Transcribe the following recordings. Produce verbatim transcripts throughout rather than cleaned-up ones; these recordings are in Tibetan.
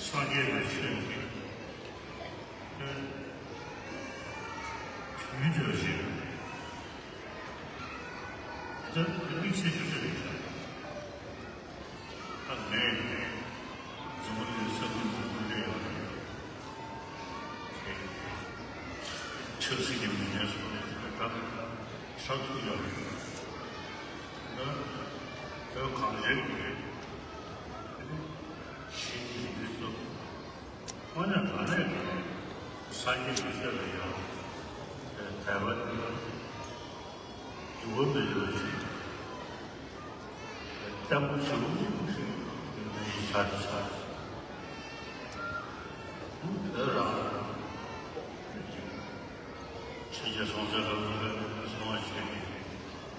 སངས་རྒྱས་པའི་ཆོས་ཀྱི་དུས་འདྲ་ཞིག་ད་དམིགས་བསལ་ཞིག་རེད་ཤག་ད་ངས་འཛམ་བུ་གླིང་ས་ཁུལ་འཛམ་བུ་གླིང་ཡོད་རེད། ཆབ་སྲིད་ཀྱི་མི་སྣའི་སོགས་ད་ཧྲག་ཐུག་ཡོད་རེད། ད་བོད་གངས་ཅན་གྱི་གཞིས་ཀྱི་མི་ཚོ་དངོས་གནས་དྲང་གནས་ཀྱི་སངས་རྒྱས་ཀྱི་ཆོས་ལ་ཡང་དད་པ་དེ་འགྱུར་བ་མེད་པ་ཞིག་བརྟན་པོ་ཞིག་ཡོད་པའི་ཆ་ཆ་བོད་རང་ཆོས་རྒྱལ་སྲོང་བཙན་སྒམ་པོ་པའི་གསུང་བ་བྱས་ཏེ།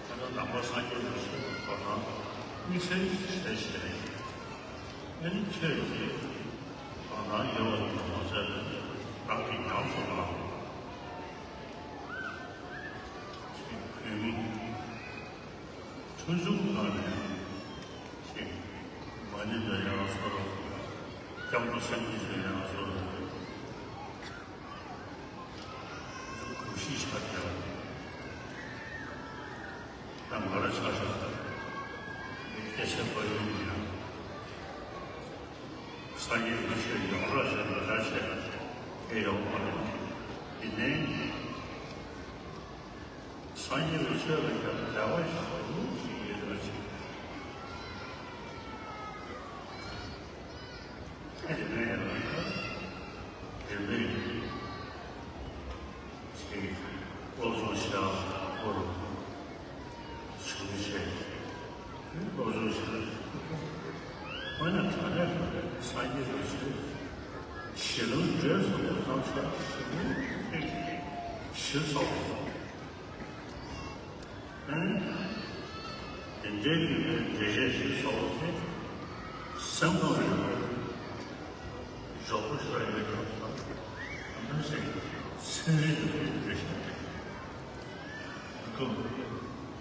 ད་ལྟ་ནང་པ་སངས་རྒྱས་པའི་ཆོས་ཀྱི་ཐོག་ནང་དམིགས་བསལ་ཞིག་བྱས་བྱས། ཨ་ནི་ཆོས་ཀྱི་ཐོག་ནང་ཡོད་པ་དང་མ་ཟད་རང་གིས་ཉམས་སུ་བླངས། བོད་མི་ཆུང་ཆུང་ནང་ནས་ཅིག་མ་ཎི་འདོན་ཡག་བཟོ་འདྲ། སྐྱབས་འགྲོ་སེམས་བསྐྱེད་འདོན་ཡག་བཟོ་འདྲ། གོམས་གཤིས་ཆགས་ཀྱང་། ད་ང་རང་ཆ་བཞག་ན་སྐད་ཆ་པར་ཡོང་ཡང་། སངས་རྒྱས་ཀྱི་ཆོས་ཡོངས་གྲགས་ཆེད་དུ་ལྟ་བྱས་ཨེ་ཡོང་བ་རེད། ཡིན་ནའི། སངས་རྒྱས་ཀྱི་ཆོས་ལ་ཡང་དད་པ་ཞེ་པོ་ཅིག་ཡོད་པ་ཅིག་ཨ་དེ་ནས་ཡང་དེ་ནས་ཅིག་སློབ་སྦྱོང་བྱེད་ཡག་སྐོར་བྱུང་བྱས། སློབ་སྦྱོང་བྱེད་ཡག་དངོས་གནས་དྲང་གནས་སངས་རྒྱས་ཀྱི་ཆོས་ཞི་ལུང་འགྲོས་སུ་བསམ་ཤེས་ཞི་ལུང་ཐེག་ཞི་སོགས། དེ་འདྲའི་ཡོད་པའི་འགྲེལ་བཤད་ཞིག་སོགས་ཀྱིས་སེམས་ཁམས་རིག་པ་འཇོག་པོ་ཞིག་ཡོད་ཀྱང་། ཨ་ནི་ཚན་རིག་གི་འགྲེལ་བཤད་རེད།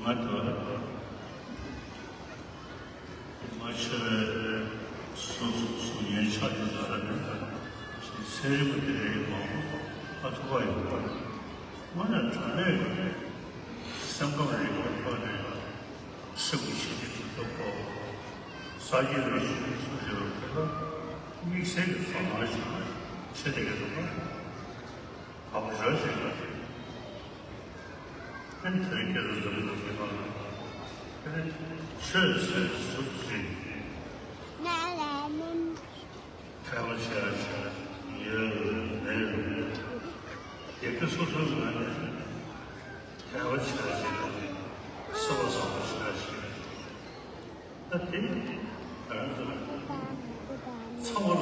ང་ཚོ་ང་ཆོས་སུ་སུ་ཉན་ཆ་ཡོད་ས་ནས་ཚན་རིག་པ་དེ་འདྲའི་མང་པོ་ཨ་ཐུག་པ་ཡོད་པ་རེད། དངོས་གནས་དྲང་གནས་ཀྱི་སེམས་ཁམས་རིག་པའི་ཐོག་ནས་སེམས་ཀྱི་ཤེས་བྱེད་ཀྱི་ཐོག་གོ། ས་སྐྱེས་རང་བཞིན་སུ་ཞིག་ལ་ཕེབས་པ་དམིགས་བསལ་གྱི་དོ་སྣང་ཞིག་བྱེད་བསྡད་ཀྱི་འདུག་པ། བག་ཞོ་ཞིག་ལ་ཕན་ཐོགས་སྐྱེ་རུ་འཛོམས་པ་དེ་དང་། ཆོས་ཟེར་སུ་ཞིག་ཐལ་བ་ཆེ་བ་ཞིག་ཡོད་མེད། ཡི་གེ་སོ་སོའི་ངོས་ནས་ཐལ་བ་ཆེ་བ་ཞིག་དང་བསུ་བ་བཟང་པོ་ཞེ་དྲག་ཞིག་ད་དེ་ང་རང་ཚོ་ཚང་མ་ལ་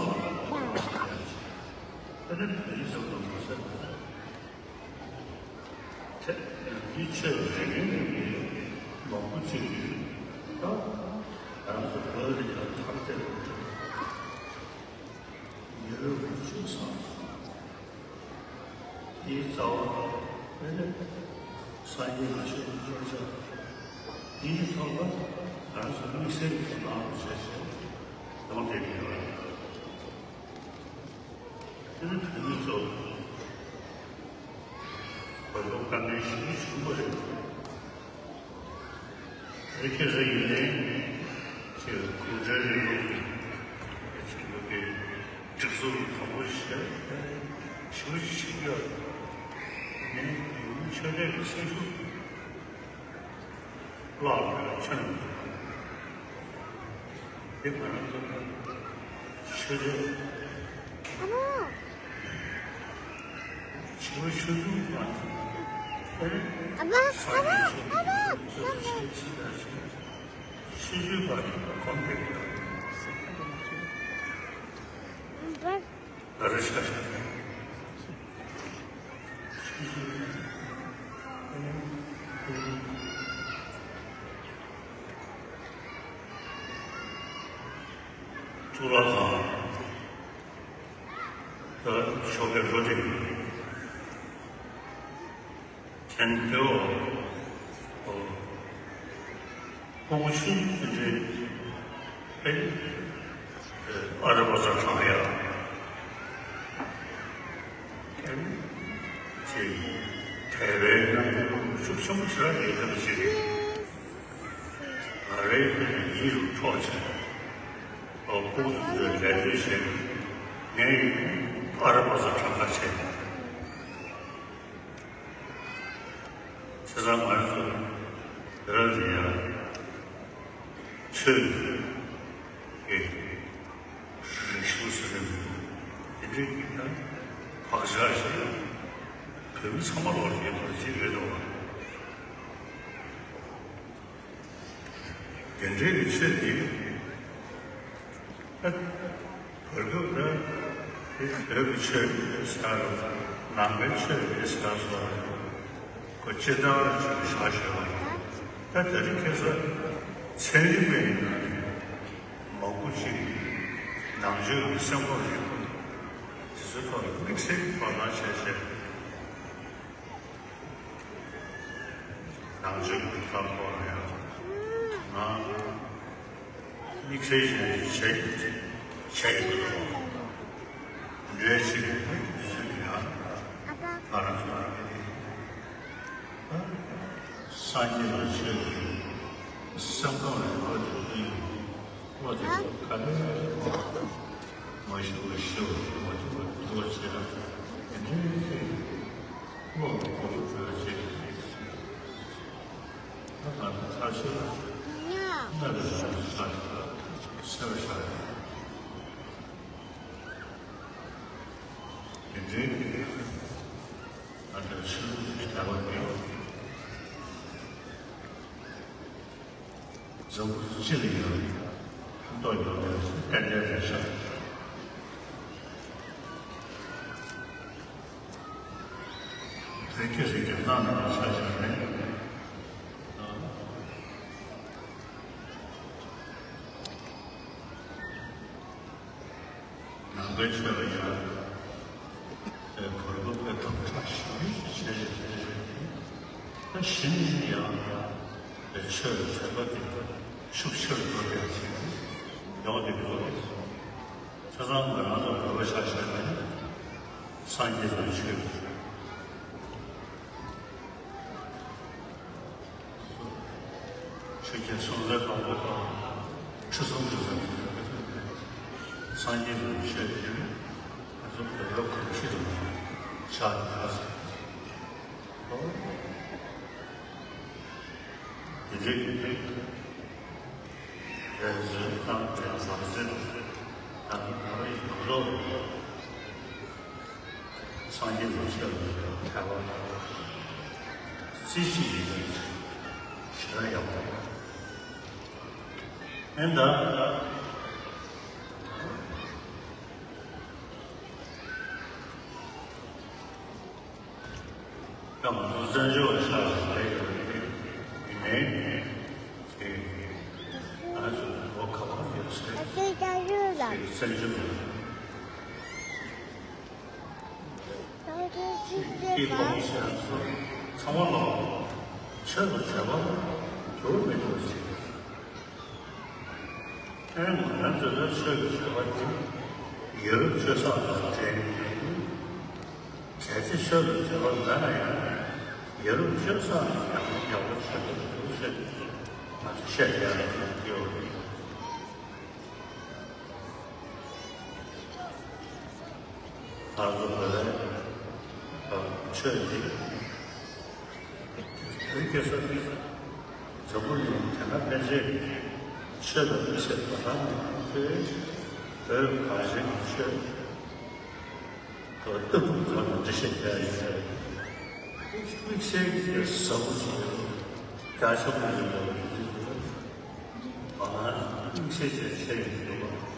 ད་ལྟ་བོད་ཡིག་ཟབ་ཏུ་མ་ཟད། དེ་ཡང་དེའི་ཆེད་དུ་རེ་འགན་ལེན་མཁན་མང་པོ་ཅིག་ཡོད། ད་ང་རང་ཚོ་བོད་ལ་ཡང་དར་ཏེ་ཉེ་བའི་དགུ་བཅུ་ཙམ་དེའི་རྩ་བ་དཔེ་ནི་སངས་རྒྱས་ཀྱི་ཆོས་ཀྱི་སྐྱོན་ཆ་འདིའི་ཐོག་ལ་ང་ཚོ་དམིགས་བསལ་གྱི་དོ་སྣང་བྱས་བྱས་ཡོང་བསྡད་ཀྱི་ཡོད་རེད། དེ་ནི་བོད་མི་ཚོ་བོད་ལ་དཀའ་ངལ་ཞེ་པོ་བྱུང་བ་རེད། རེ་ཁེ་རེ་ཡིན་ནའི་ཅིག་གུང་ཁྲན་རིང་ལུགས་ཀྱི་ཆོས་ལུགས་ཀྱི་སྒྲིག་འཛུགས་དང་པོ་ཞེ་པོ་ཞིག་ཡོད་ནས་ཡུལ་ཆོས་དད་ཀྱི་སེམས་ཤུགས་བརླག་པའི་ཆ་ནས་འདུག་དེ་ང་རང་ཚོ་ཆོས་དད་ཆོས་ཆོས་ལུགས་པ་ཨ་མ། ཨ་མ། ཨ་མ། ཆོས་ཆོས་པ་གོམ་བགྲོད་ཀྱང་ཨ་ར་ཤ་ཤ། གཙུག་ལག་ཁང་། ད་ཆོ་གའི་འགྲོ་དེ། དེ་ནས་དེའོ། ཨོ། ཕུང་པོ་ཆུང་ཆུང་དེ་འདྲའི་ཨ་རི་པ་ཚོ་གྲོངས་ཡ། ཤུགས་ཆེན་པོ་ཞེ་དྲག་ཡོད་ཐབས་ཅིག་རེད། ང་རའི་ཡིད་རུ་འཕྲོག་བྱས། ཨོ་ཁོང་ཚོས་ལས་དོན་བྱས། ངས་ཨ་ར་པ་ཚོ་གྲངས་ཀ་བྱས། བྱས་ཙང་ང་ཚོ་བོད་ལ་ཡང་ཆོས་ཀྱི་རིག་གཞུང་ཟེར་ནས་དེ་འདྲའི་གི་ད་བག་ཆགས་ཤིག་བོད་མི་ཚང་མ་ལོག་ཡོད་པ་ཅིག་རེད་དོ། དེ་འདྲའི་གི་ཆོས་འདི་ད་བར་སྐབས་ད་དེ་བོད་ཀྱི་ཆོས་རེད་ཟེར་རོ། ནང་པའི་ཆོས་རེད་ཟེར་སོགས་ཁོ་སྤྱིར་བཏང་ལ་ཅིག་བཞག་ཞོར་ད་དེ་རིང་ཁ་སང་ཚན་རིག་པའི་ནང་ནས་མང་པོ་ཅིག་ནང་ཆོས་ཀྱི་སེམས་ཁམས་རིག་པ་དེ་ཚོའི་ཐོག་ལ་དམིགས་བསལ་གྱི་དོ་སྣང་བྱས་བྱས། ནང་ཆོས་ཀྱི་གྲུབ་མཐའ་སྐོར་ལ་ཡང་ང་དམིགས་བསལ་ཞིག་བྱས་བྱས་ཡོད་དོ། འདྲའི་ཞིག་ཡོད་ཡང་ང་རང་ཚོ་སངས་རྒྱས་ཀྱི་ཆོས་ཀྱི་སེམས་ཁམས་རིག་པ་དེ་བློ་དེ་ག་ལེར་མ་ཞུ་བ་ཞུ་བ་མ་ཐུབ་པ་ཐུབ་པ་བྱས་ན་དེ་འདྲའི་བློ་ལ་གོ་བ་བྱས་ད་ང་ཚོ་ཚར་ཤོས་ལ་སྣ་རེ་རེ་ལ་ཤར་སེར་བ་ཤར་དེ་འདྲའི་ང་ཚོ་ཆོས་ལུགས་ཀྱི་དད་པ་དེ། འཛམ་བུ་གླིང་སྤྱི་ལ་ཡང་ཕན་ཐོགས་ཡོད་པའི་རྟེན་འབྲེལ་རེད་ཤག་དོན་གྱི་རིགས་ཀྱི་སྣང་ནས་ཆ་བཞག་ནས། ནང་པའི་ཆོས་ལ་ཡང་བོད་པ་དཔེ་དམ་དྲག་ཞེ་པོ་ཅིག་བྱས་བྱས་བྱས་བྱས། ད་གཞི་ནས་ཡང་ཆོས་ལ་དད་པ་དེ་ཤུགས་ཆེ་རུ་འགྲོ་ཡག་ཅིག་ཡོང་བསྡད་ཀྱི་འདུག་བྱས་ཙང་ང་རང་ཚོ་བོད་པ་ཆ་བཞག་ནས་སངས་རྒྱས་དང་ཆོས། ཆོས་ཀྱི་སྲོལ་འཛིན་དང་པོ་དང་ཁྲི་སྲོང་ལྡེ་བཙན་གྱི་སངས་རྒྱས་ཀྱི་ཆོས་ཀྱི་ང་ཚོ་བོད་པའི་གོམས་གཤིས་དང་ཆགས་ཡོད། དེ་འདྲའི་གི་རེ་འཛིན་དང་ཡང་ཟང་ཟིང་དང་ང་རང་ཡི་ཡོངས་རྫོགས། སངས་རྒྱས་ཀྱི་ཆོས་ལ་དད་པ་རྩེ་གཅིག་ཡིན་པའི་ཞེ་དྲག་ཡག་པོ་ཡིན་ད། སྐབས་སུ་བཙན་བྱོལ་བ་ཆགས་ལས་ཡོད་པའི་ཡུན་ནན་གྱི་ང་ཚོ་ལོ་ག་བ་ཡོད་ཚད་ཀྱི་བཙན་བྱོལ་བ། དེའི་གོང་ཞེས་སུ་ཚང་མ་ལོ་ཆོས་ལ་དད་པ་འགྱུར་མི་འདུག་ཅེས། ཨེ་ང་རང་ཚོ་ལ་ཆོས་ཀྱི་དད་པ་དེ་ཡུ་རོབ་ཆོས་བཟང་དང་འབྲེལ་ནས་གལ་ཏེ་ཆོས་ལ་དད་པ་མེད་ན་ཡང་ཡུ་རོབ་ཆོས་བཟང་ཡང་ཡག་པོ་ཆོས་ཀྱི་འདུག་ཟེར་ང་ཚོ་བཤད་ཡག་ཡོད་རེད། ང་ཚོ་བོད་པའི་ཆོས་འདི་བོད་སྐད་ས་འཛམ་བུ་གླིང་དེ་སྔ་ཕན་ཆད་ཆོས་དང་མི་ཚེ་དོ་སྣང་མེད་པའི་བོད་གངས་ཅན་གྱི་ཆོས་ཀྱི་ལྟ་གྲུབ་ཐོག་ནས་འགྲེལ་བཤད་བྱས་ཡོད་པས་དམིགས་བསལ་གྱི་ཟབ་པོ་ཞིག་རྒྱ་ཆེན་པོ་ཡིན་པ་ལ་འདི་ང་དམིགས་བསལ་བྱས་བྱས་ཡོད་འདུག་པ། བྱས་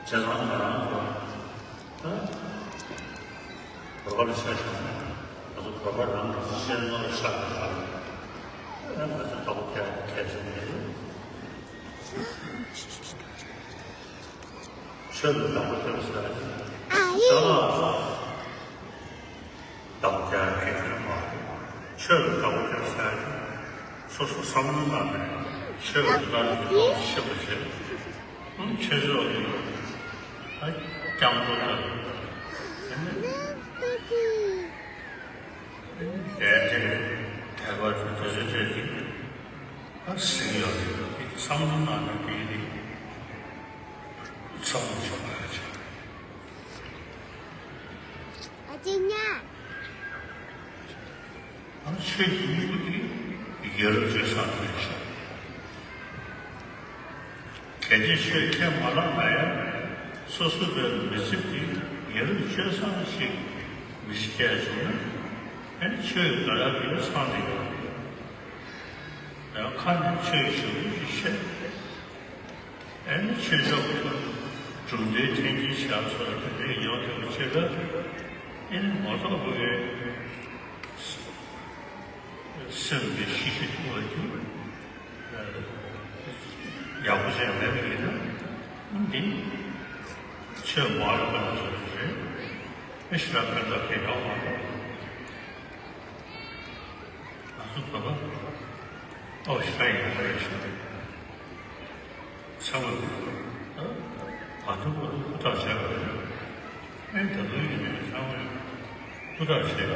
ཙང་ང་རང་ཚོ་ད་བོད་པ་ལ་ཆ་བཞག་ན་ང་ཚོ་བོད་པ་རང་གི་གཤིས་རྣམ་ཤར་བ་ལ་ང་ཚོ་བདག་པོ་རྒྱག་གལ་ཆེན་པོ་རེད། ཆོས་ལ་བདག་པོ་རྒྱག་ཟེར་ཡ་ཅིག་བྱས་ཙང་། བདག་པོ་རྒྱག་ཡ་གལ་ཆེན་པོ་མ་རེད། ཆོས་ལ་བདག་པོ་རྒྱག་ཟེར་ཡ་དེ་སོ་སོ་བསམ་བློ་བཏང་ནས་ཆོས་ལ་བདག་པོ་ཤེས་པ་བྱེད། ཨང་ཆོས་ཕྱོགས་ཀྱི་ཨ་སྐྱབས་འགྲོ་དང་། དེ་ནས་ཆོས་ཕྱོགས་ཀྱི་ དེ་དེ་དད་པ་དེ་དེ་ཚོ་དེ་དེ་ཨ་ཟིན་ཡོད་རེད། དེ་བསམ་བློ་གནང་ན་དེ་དེ་བསམ་བློ་ཞིག་གནང་ཡ་ཆེ། ཨ་ཅེ་ཉ། ཨ་ཆོས་ཀྱི་དངོས་པོ་དེ་ཡ་རབས་སྤྱོད་བཟང་དེ་རེད་ཤག་གལ་ཏེ་ཆོས་ཁས་མ་བླངས་ན་ཡང་སོ་སོ་པའི་མི་ཚེ་འདི་ཡ་རབས་སྤྱོད་བཟང་ཞིག་མི་ཚེ་སྐྱེལ་བྱུང་ན་ཨ་ནི་ཆོས་དགའ་རབ་ཀྱི་ཚང་དེ་ཡོད་རེད། ཡང་ཁ་ནས་ཆོས་ཞུ་རྒྱུ་ཞིག་བཤད། ཨ་ནི་ཆོས་ཕྱོགས་ཀྱི་གྲུབ་འབྲས་འཐེན་གྱི་ཞབས་སོར་དེ་འདྲའི་ཡོང་ཐུབ་པ་བྱེད་སྐབས་ཨ་ནི་ངོ་ཐོག་བུ་ཡོད། སེམས་ཀྱི་ཤི་ཤི་ཐུབ་པ་དེ་ཡག་པོ་བྱས་མེད་པ་ཡིན་ན་འདི་ཆོས་མ་རེད་པ་ན་སོ་རེད། མི་ཤི་ར་ཕན་ཐོགས་ཁེ་གང་མ་རེད། ང་ཚོ་བོད་པ་ཨོ་ཤི་ར་ཡིན་པ་རེད་ཤག་ཚང་མ་ད་ང་ཚོ་བོད་པ་ཧུར་ཐག་བྱས་པ་རེད། ཨེ་ད་དུང་ཡིན་ནའི་ཚང་མ་ཧུར་ཐག་བྱས།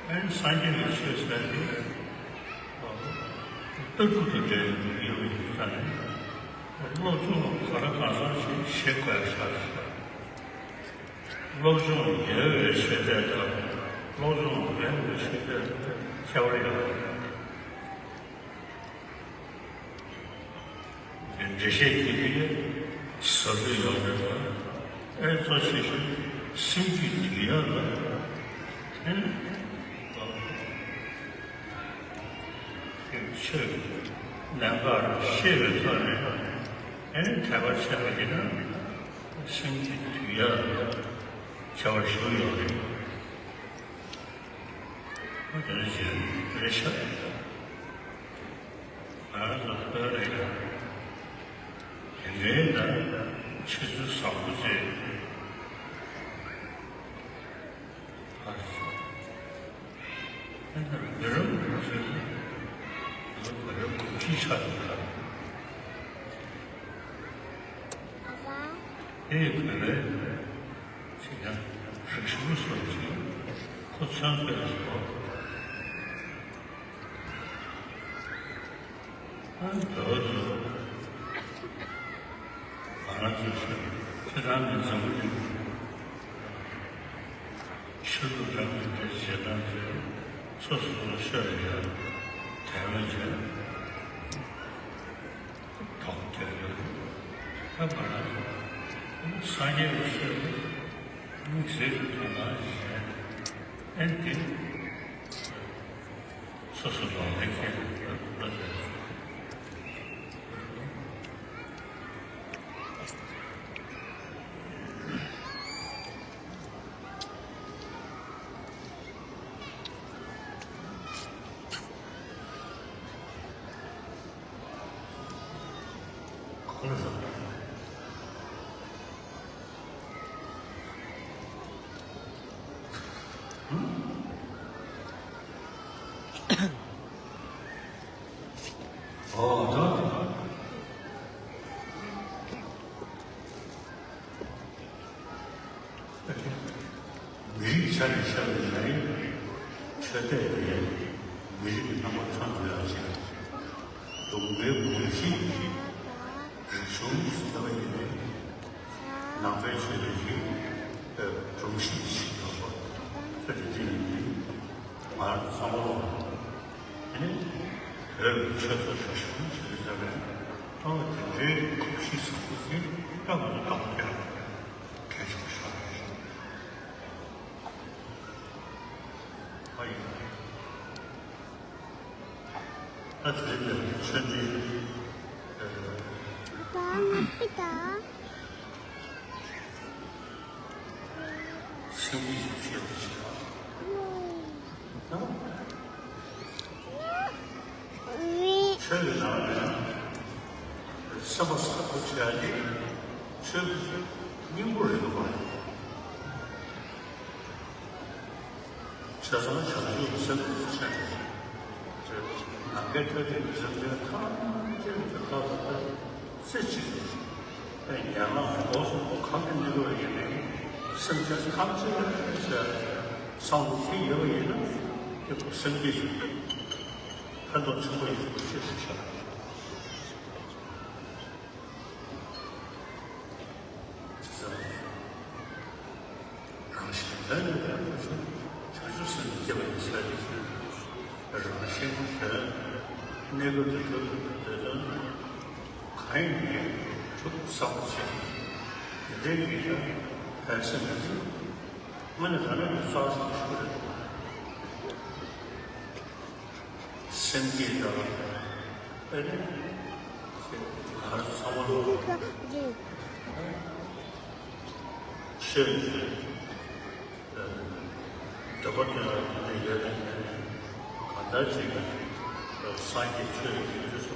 ཨེ་སངས་རྒྱས་ཀྱི་ཆོས་ཟེར་དེ་ལྟ་གྲུབ་དང་འབྲེལ་ནས་ཡོད་པའི་ཡིག་ཚང་ནས་སློབ་སྦྱོང་ག་ལ་གང་འཚམ་ཞིག་བྱེད་དགོས་ཤག་སློབ་སྦྱོང་ཡོད་པའི་ཤེས་ཚད་དང་སློབ་སྦྱོང་མེད་པའི་ཤེས་ཚད་ཁྱད་པར་ཡོད་པ་རེད། འགྲེལ་བཤད་བགྱིས་ཏེ་ཟབ་ཏུ་ཡོང་བ་ལ་ཨེ་གཙོ་ཆེ་ཤོས་སེམས་རྒྱུད་འདུལ་ཡག་ལ་ཨེ་ཆོས་ཀྱི་གནད་འགག་ཤེས་པའི་ཐོག་ནས་ཨེ་དད་པ་བྱས་པ་ཡིན་ན་སེམས་རྒྱུད་འདུལ་ཡག་ལ་ཁྱད་པར་ཞིག་ཡོད་རེད། དེ་འདྲ་ཞིག་རེད་ཤག་ང་རང་ཚོ་བོད་ལ་ཡང་དེ་འདྲའི་ན་ཆུ་ཚོད་བཟང་པོ་བྱས། ཨ་ནི་བོད་རང་ཚོའི་བོད་རང་གོམས་གཤིས་ཆགས་འདུག་ལ། དེ་ཡི་བོད་པའི་ཅིག་ཡང་རིག་གཞུང་སོགས་ཀྱི་ཁོ་ཚོན་པའི་བཟོ། ཨ་ནི་དེ་བ་ཚོ་ང་རང་ཚོའི་ཤོད་ཁྱེད་རང་གི་འཛམ་བུ་གླིང་ཤར་ལུགས་རང་གི་དེ་བྱེད་སྟངས་ཚོས་སོ་སོ་སོ་ཤོད་ལ་ཡ་དལ་མོ་བྱས། དོགས་རྒྱག་ཡོད། ད་ང་རང་ཚོ་སངས་རྒྱས་པའི་ཆོས་དེ་དམིགས་བསལ་གྱི་དོ་སྣང་བྱས་ཨེ་འདི་སོ་སོ་ལོག་ལེན་བྱས་ནས་བློ་བྱས། ཨོ་ད། མི་རིགས་ཆ་ནས་བཤད་པ་ཡིན་ན་ཆོས་དད་དེ་མི་རིགས་རྣམ་པ་ཚང་དགོས་ཡག་ཅིག་ལུང་པའི་གོམས་གཤིས་རིག་གཞུང་ཟེར་བ་ཡིན་ནའི་ནང་པའི་ཆོས་ལུགས་ཀྱི་སྒྲོམ་གཞི་ཞིག་ཡོད་པ་ད་དེ་འདྲ་ཡིན་དུས་ང་རང་ཚང་མ་ལོ་དེ་ནི་བོད་ཀྱི་ཆོས་ཐོག་རིག་གཞུང་ཞིག་ཟེར་བའི་ཐོག་དེ་འདྲའི་གོམས་གཤིས་བཟང་པོ་ཞིག་སྐབས་སུ་དགོངས་ཀྱང་། གལ་ཆེན་པོ་ཞིག་རེད། ཨ་ཡིན། ད་དེ་ནས་ཆོས་འདི་ཨ་ཕ་ང་པི་ཏ། སེམས་ཀྱི་ཡིད་ཆེས་དེ་ཞིག་ཨ། ཆོས་ཀྱི་ནང་ནས་སེམས་པ་བཟང་པོ་བྱེད་ཡ་དེ་ཆོས་ཀྱི་སྙིང་པོ་རེད་འདུག་པ། བྱས་ཙང་བྱང་ཆུབ་སེམས་བསྐྱེད་བྱས་ནས་ནམ་མཁའི་མཐའ་སྟེང་གི་སེམས་ཅན་ཐམས་ཅད་ཀྱི་ཁ་ལ་བལྟས་ཚེ་གཅིག་ཏུ་ཡན་ལག་འོག་གསུམ་པོ་གང་དུ་གནས་པ་ཡིན་ནའི་སེམས་ཅན་ཐམས་ཅད་ཀྱི་ བསམ་བློ་དེ་ཡོད་པ་ཡིན་ན་དེ་ཁོ་སེམས་བསྐྱེད་ཞིག་ཕན་ཐོགས་ཆེན་པོ་ཡོད་པ་ཤེས་སུ་བྱ། རང་བཞིན་དོན་ལ་ཕན་པ་ཞིག་བྱང་ཆུབ་སེམས་ཀྱི་སྐྱེ་བ་ཡིན་ཟེར་ཏེ། རང་བཞིན་དོན་གནས་སྐབས་དེ་དུས་ལ་འདོད་དོན་གང་ཡིན་ནའི་གྲུབ་བསམ་པ་བྱེད། དེ་འདྲའི་ཡིན་ན་ཕན་སེམས་ཀྱི་དངོས་གནས་དྲང་གནས་ཀྱི་རྩ་བ་ཞིག་ཆགས་རེད། སེམས་བསྐྱེད་དང་། ཨེ་ནི། ང་རང་ཚང་མ་ལོ། ཆོས་ཀྱི་འདོད་པ་དེ་ལ་དེ་ཡོད་ན་གང་ལྟར་ཅིག་སངས་རྒྱས་ཆོས་ཀྱི་དུས་སུ་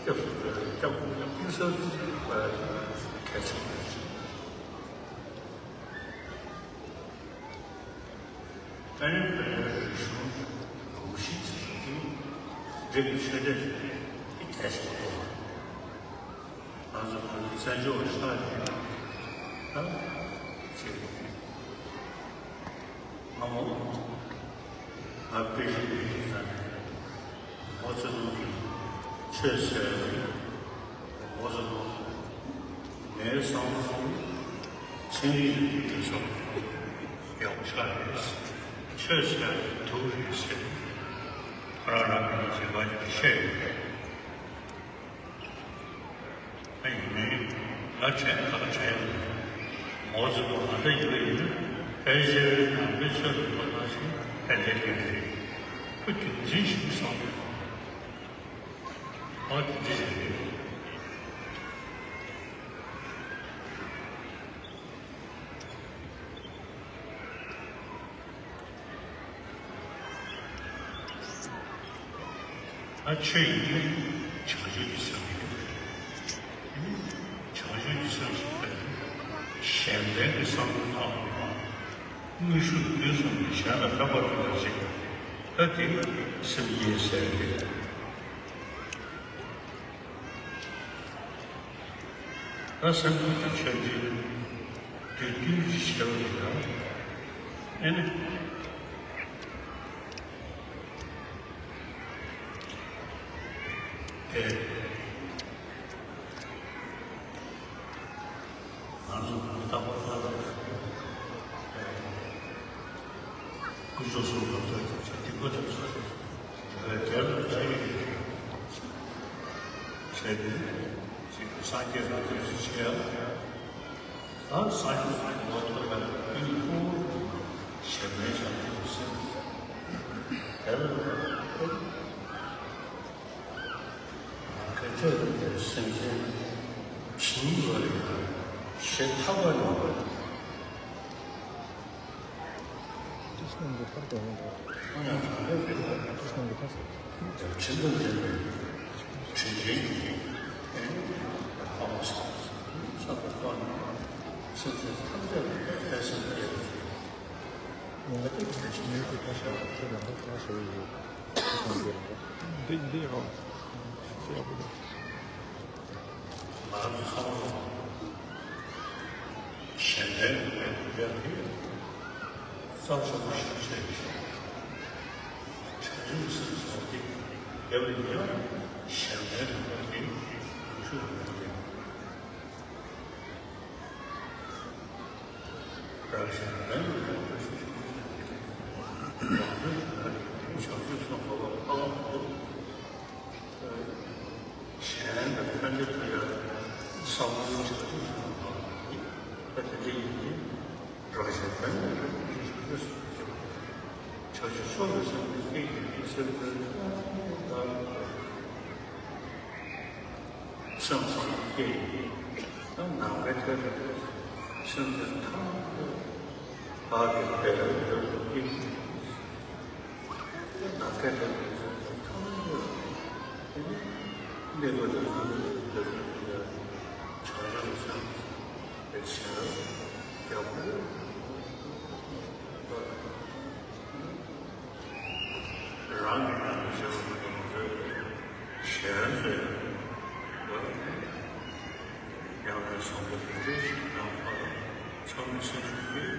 སྐྱབས་སུ་འགྲོ་བའི་སྐྱབས་སྐྱབས་གཏིང་ཟབ་ཅིག་དགོས་ཡ་གལ་ཆེན་པོ་རེད། ཨ་ནི་བོད་པའི་རིག་གཞུང་གོམས་གཤིས་ཀྱི་རིག་གཞུང་འདི་གི་ཆོས་དད་ཀྱི་གལ་ཆེན་པོ། ང་ཚོ་བོད་པའི་བཙན་བྱོལ་བ་ཤར་ཡོད་ན་ཅིག་སྔ་མོ་ང་དཔེ་ཞིག་ཡིན་ན། མའོ་ཙེ་ཏུང་གིས་ཆོས་ཟེར་བ་ནི། མའོ་ཙེ་ཏུང་གིས་ངའི་བསམ་བློར་ཚན་རིག་གི་དུས་ཚོད་ཡག་པོ་ཆགས་རེད། ཆོས་ཟེར་བ་ནི་དུག་རེད་ཟེར། ཁོ་རང་རང་གི་རྗེས་འབངས་ཀྱིས་བཤད་ཡོད་རེད། ཨ་ཡིན་ནའི་ད་དྲན་ཁག་དྲན་ཡོད། མའོ་ཙེ་ཏུང་ང་ད་ཡོད་ཡིན་ན་ཕལ་ཆེར་ནང་པའི་ཆོས་ལ་ལྟ་ནང་བཞིན་ཕན་བདེ་སྐྱེ་གི་རེད། ཁོ་རྒྱུ་མཚན་ཞིག་བསམ་ཡོད། ཨ་དེ་འདྲ་ཞིག་རེད། ཨ་ཆོས་ཡིན་ན་བྱང་ཆུབ་ཀྱི་སེམས་རེད། བྱང་ཆུབ་ཀྱི་སེམས་ཞེས་པས་གཞན་ཕན་གྱི་བསམ་བློ་བཏང་བ་དང་། དངོས་ཤུགས་དུས་གསུམ་གྱི་གཞན་ལ་ཕན་པ་སྒྲུབ་པ་ཞིག་ད་དེ་སེམས་བསྐྱེད་ཟེར་རེད། ད་སེམས་ཁམས་ཀྱི་ཆོས་འབྲེལ་དུས་དུས་ཀྱི་ཤེས་པ་རེད་ལ། ཨེ་ནི། དེ། ང་ཚོ་རྟག་པར་ལྟ་བ་ཀུན་སློང་གསུམ་ལ་ལྟོས་ཀྱང་ཆེས་སྡིག་པ་དེ་ཚོ་རྒྱལ་ལ་བྱ་ཡི་རེད། བྱས་ཏེ་ཅིག་སངས་རྒྱས་ལ་ལྟོས་ཤིག་བྱས་ཡ། ད་སངས་རྒྱས་ཀྱི་ངོ་ཐོག་ལ་ཀུན་ལ་ཧུར་ཞེན་མེད་བྱ་ཐུབ་སེམས་དེ་ལ་ལྟོས། ང་ཁ་ཐོད་ཀྱི་སེམས་ཅན་བྱིང་བར་ཡང་ཞེ་ཐག་པ་ནས། ཏིས་ནང་གི་ཐར་དོན་ཡོད་པ། ཁོང་ཡང་གང་ལས་རེད་པ། ཏིས་ནང་གི་ཐར་ས། ཁྲིམས་དང་ལྡན་པའི་དྲིན་ཅན་གྱི་ཨེ་ནི་ཕ་མ་སོགས་ས་པ་ཐོག་ནས་སེམས་ཅན་ཐམས་ཅད་ལ་ཕན་སེམས་སྐྱེད། ཉིན་གཅིག་གི་ཉིན་གཅིག་ཁ་ཤས་ལ་ཁྱེད་རང་ལ་ཁ་ཤས་ཡོད། ཏིས་ནང་གི་རེད་པ། འདི་འདི་ཡང་ཡག་པོ་འདུག་ང་རང་ཚོ་ཚང་མ་གཞན་ཕན་ཡོད་པའི་རྩ་ཆེན་པོ་ཞིག་བྱས་ཤིང་། བྱང་ཆུབ་སེམས་བསྐྱེད་ཡོད་པ་ཡིན་ན་གཞན་ཕན་ཡོད་པའི་ནུས་ཤུགས་ཡོད་པ་ཡིན། རང་གཞན་ཕན་ཡོད་པའི་ནུས་ཤུགས་ཡོད་པ་ཡིན། རང་དོན་གྱི་བྱང་ཆུབ་སེམས་དགོས་པ་ཧ་ལམ་མི་འདུག་གཞན་ལ་ཕན་བདེ་ཕུལ་ཡག་བསམ་བློའི་བྱང་ཆུབ་སེམས་དང་། ད་དེ་འདྲ་ཡིན་ཏེ། རང་གཞན་ཕན་ལ་ཡོད་པའི་ཆོས་སུ་སྐྱེ་བ། བྱང་ཆུབ་མཆོག་ཏུ་སེམས་ཀྱི་སྐད་ཀྱི་སེམས་ཀྱི་སེམས་སེམས་ཀྱི་སྐད་ཀྱི་ནམ་མཁའི་མཐའ་སེམས་ཀྱི་ཐང་བག་གི་བེ་ར་འདོད་པའི་སྐད་ཀྱི། ནམ་མཁའི་མཐའ་ཐམས་ཅད་ལ་གནས་པ་དང་བྱང་ཆུབ་སེམས་པའི་ཕྱིར་ཡག་པོ་རང་གི་ཉམས་སུ་བཞེས་པ་དང་བཟོད་པའི་གཞན་བཟོད་པ། ཡང་ན་བཟང་པོ་དེ་འདྲའི་ཞིག་ཡང་ཕར་ཚང་མའི་སེམས་ཤུགས་ཀྱིས།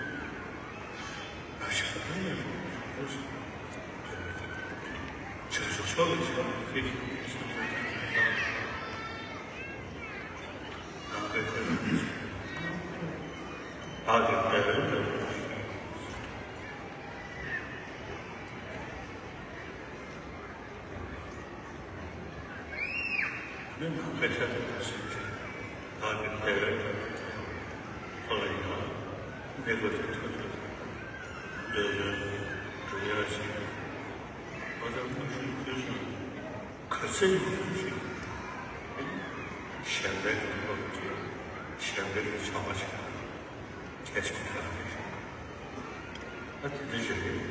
རང་ མི་ནང་པའི་ཆ་དེ་དང་སེམས་ཅན་བདག་གི་བདེ་བའི་ཐབས་ཀྱི་ཐོག་ལ་ཡང་གནས་སྐབས་ཀྱི་ཐོག་ཏུ་འདོད་དོན་སྒྲུབ་ཡ་ཞིག་ཨ་ཙམ་མ་ཞུ་དུས་སུ་ག་ཚད་ཡོད་ཞིག་གཞན་ཕན་གྱི་ཐོག་ཏུ་གཞན་ཕན་གྱི་བྱ་བ་ཞིག་གལ་ཆེན་པོ་ཞིག་ཨ་དེ་འདྲ་ཞིག་རེད།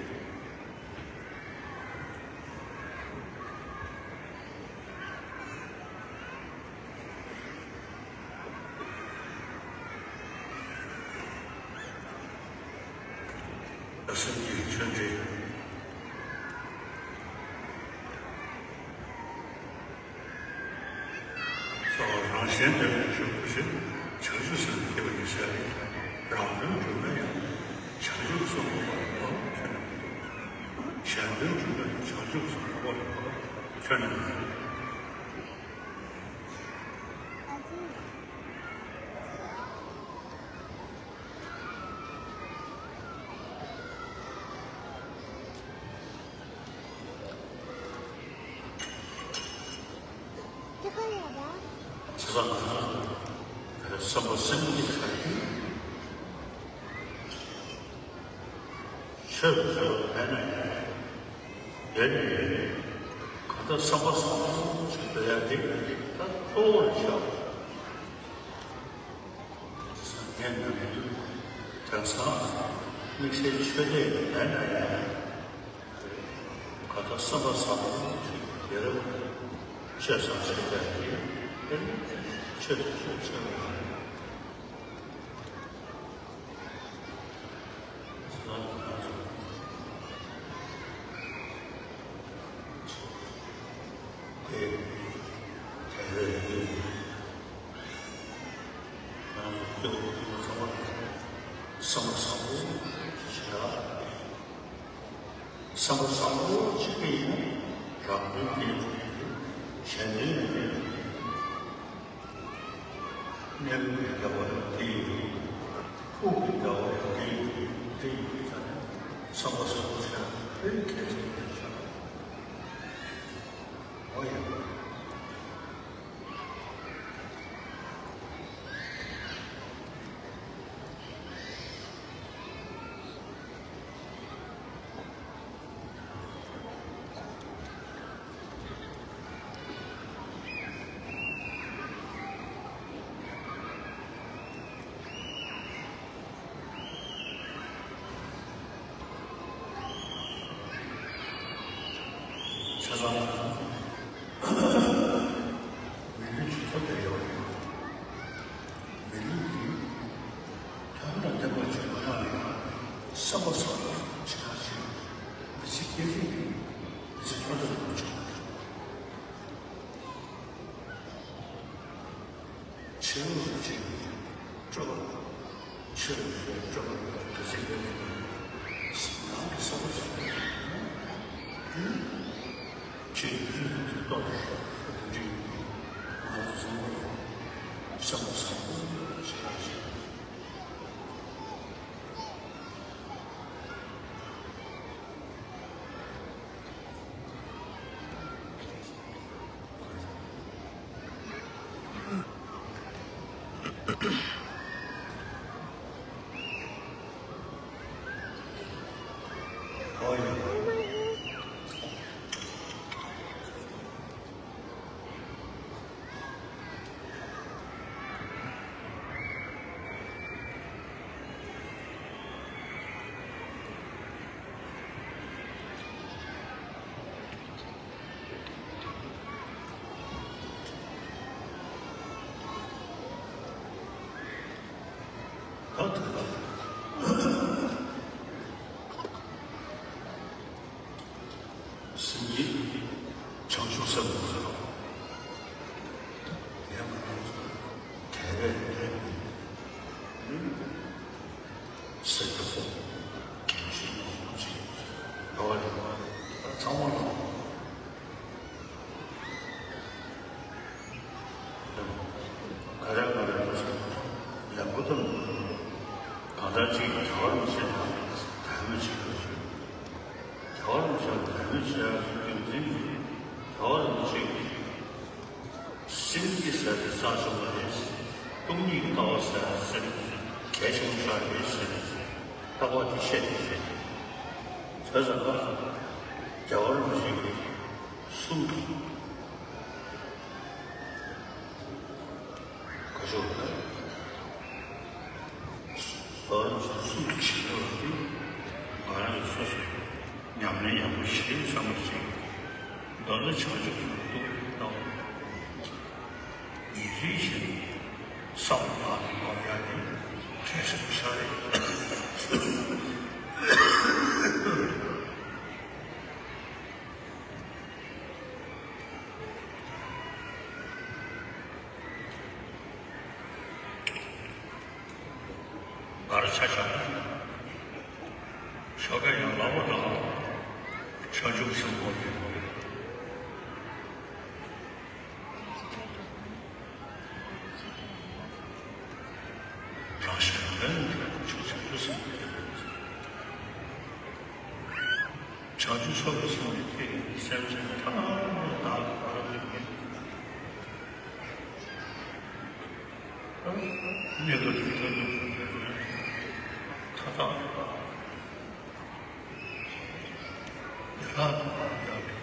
སེམས་ཀྱི་ཆོས་འབྲེལ། རང་གཞན་དོན་དུ་ཞུགས་པ་ཞིག་བྱང་ཆུབ་སེམས་སྐྱེ་བ་ཡིན་ཟེར། རང་དོན་སྒྲུབ་ན་ཡང་བྱང་ཆུབ་སེམས་འཁོར་བ་ལ་ཁྱོད་ནི། གཞན་དོན་སྒྲུབ་ན་ཡང་བྱང་ཆུབ་སེམས་འཁོར་བ་ལ་ཁྱོད་ནི། བྱས་ཙང་བསམ་པ་སེམས་ཀྱི་ཆ་རྐྱེན་ཆོས་ལ་འབྲེལ་བ་མེད་ན་ཡང་། དེ་ནི་གང་ལྟར་བསམ་པ་བཟང་པོ་ཞིག་འདོད་ཡ་དེ་ད་གཙོ་བོར་བཞག་ངས་ནམ་རྒྱུན་དེང་སང་དམིགས་བསལ་ཆོས་དད་མེད་ན་ཡང་། ཁ་ཐག་བསམ་པ་བཟང་པོ་ཞིག་དེར་ཆོས་བཟང་ཆོས་དད་ཀྱི་ཆོས་ཆོས་ཆོས་དེ་དེ་རེད། ང་ཚོ་སྐྱེ་བོ་ཕྲུ་གུ་ཚང་མ་བསམ་པ་བཟང་པོ་ཞིག་བྱེད་ཡ། བསམ་པ་བཟང་པོ་གཅིག་པུ་ཡིན་ན་རང་དོན་རྒྱུན་འཁྱོངས་ཀྱིས་གཞན་དོན་ཡང་རྒྱུན་འཁྱོངས་ཀྱིས། གནས་ལུགས་ཀྱི་བདེ་བ་ཡང་དེ་ཡིན། ཕུགས་ཀྱི་བདེ་བ་ཡང་དེ་ཡིན། དེ་ཡིན་པའི་ཆ་ནས་བསམ་པ་བཟང་པོ་བྱེད་ཡ་དཔེ་གལ་ཆེན་པོ་ཆགས། འོ་ཡ། བྱས་ཙང་མི་ལུས་ཀྱི་ཐོབ་པའི་ཡོད། མི་ལུས་ཀྱི་ཐོབ་ན་བདེན་པ་ཅིག་མ་ཡོང་ཡང་བསམ་པ་བཟང་པོ་ཅིག་གང་ཞིག་མི་ཚེ་སྐྱེལ་ཐུབ་ཀྱི་མི་ཚེ་མཐོར་འདེགས་ཡོང་ཆོག་ཆེ་བོ་ཅིག་སྤྲོ་བ། ཆོས་ལ་སྤྲོ་བ་ག་ཚད་ཡོད་མེད་ནང་གི་བསམ་བློ་བྱས་ཏེ། ཆོས་ཀྱི་སྙིང་གི་ཏོག་ཏུ་འདྲི། ང་ཚོ་ཚང་མ་ལ་བསམ་བློ་བཟང་པོ་ཞིག་བྱེད། ད་ཐོས་པ། སེམས་ཀྱི་བྱང་ཆུབ་སེམས་ལ་ཡང་ང་རང་ཚོ་དད་པས་དད་པའི་སེམས་ཀྱི་ཚོགས་རྒྱུན་ཞིག་ ད་རེས་ང་རང་ཚོ་ལམ་བུ་དང་གང་ལྟར་ཅིག་རྒྱལ་བ་རིན་པོ་ཆེ་དང་དད་མོས་བྱེད་དགོས། རྒྱལ་བ་རིན་པོ་ཆེ་ལ་དད་མོས་བྱེད་ཡག་གི་རྒྱུ་མཚན་ནི། རྒྱལ་བ་རིན་པོ་ཆེ་གིས་སེམས་བསྐྱེད་ཟེར་དེ་རྩ་ཆེན་པོ་རེད། སྟོང་ཉིད་ཀྱི་ལྟ་བ་ཟེར་དེ་གལ་ཆེན་པོ་ཞིག་རེད་ཟེར་ནས་རྟག་པར་དེ་བཤད་དེ་རེད། བྱས་ཙང་ཀ་རྒྱལ་བ་རིན་པོ་ཆེ་གིས་གསུང་གི། ག་ཤོག་ད། ཟོར་སུ་ཆེ་བ་དེ་ང་རང་གི་སོ་སོའི་ཉམས་ལེན་ཡག་པོ་ཞིག་བསམ་བློ་ཞིག་མདོར་ན་བྱང་ཆུབ་ཀྱི་ལུགས་ལྟ་བུ་ཉིན་རེ་བཞིན་བསམ་བློ་བཏང་ནས་འབབ་ཡག་དེ་གལ་ཆེན་པོ་ཞིག་རེད། ང་རང་ཆ་བཞག་ན། ཞོགས་ཀས་ཡང་ལག་པ་བརྐྱངས། བྱང་ཆུབ་སེམས་སྒོམ་གྱི། རང་གཞན་ཕན་ལ་ཕྱོགས་བྱང་ཆུབ་སེམས་སྒོམ་གྱི། བྱང་ཆུབ་མཆོག་ཏུ་སེམས་ནི་ཐེག་ཡིན། སེམས་ཅན་ཐམས་ཅད་བདག་གི་བླ་མ་ཡིན། གནས་སྐབས་སུ་ཐོན་ཐུབ་པའི་མཐའ་དག་ཡ་ལྷག་ཏུ་ཡག་གི།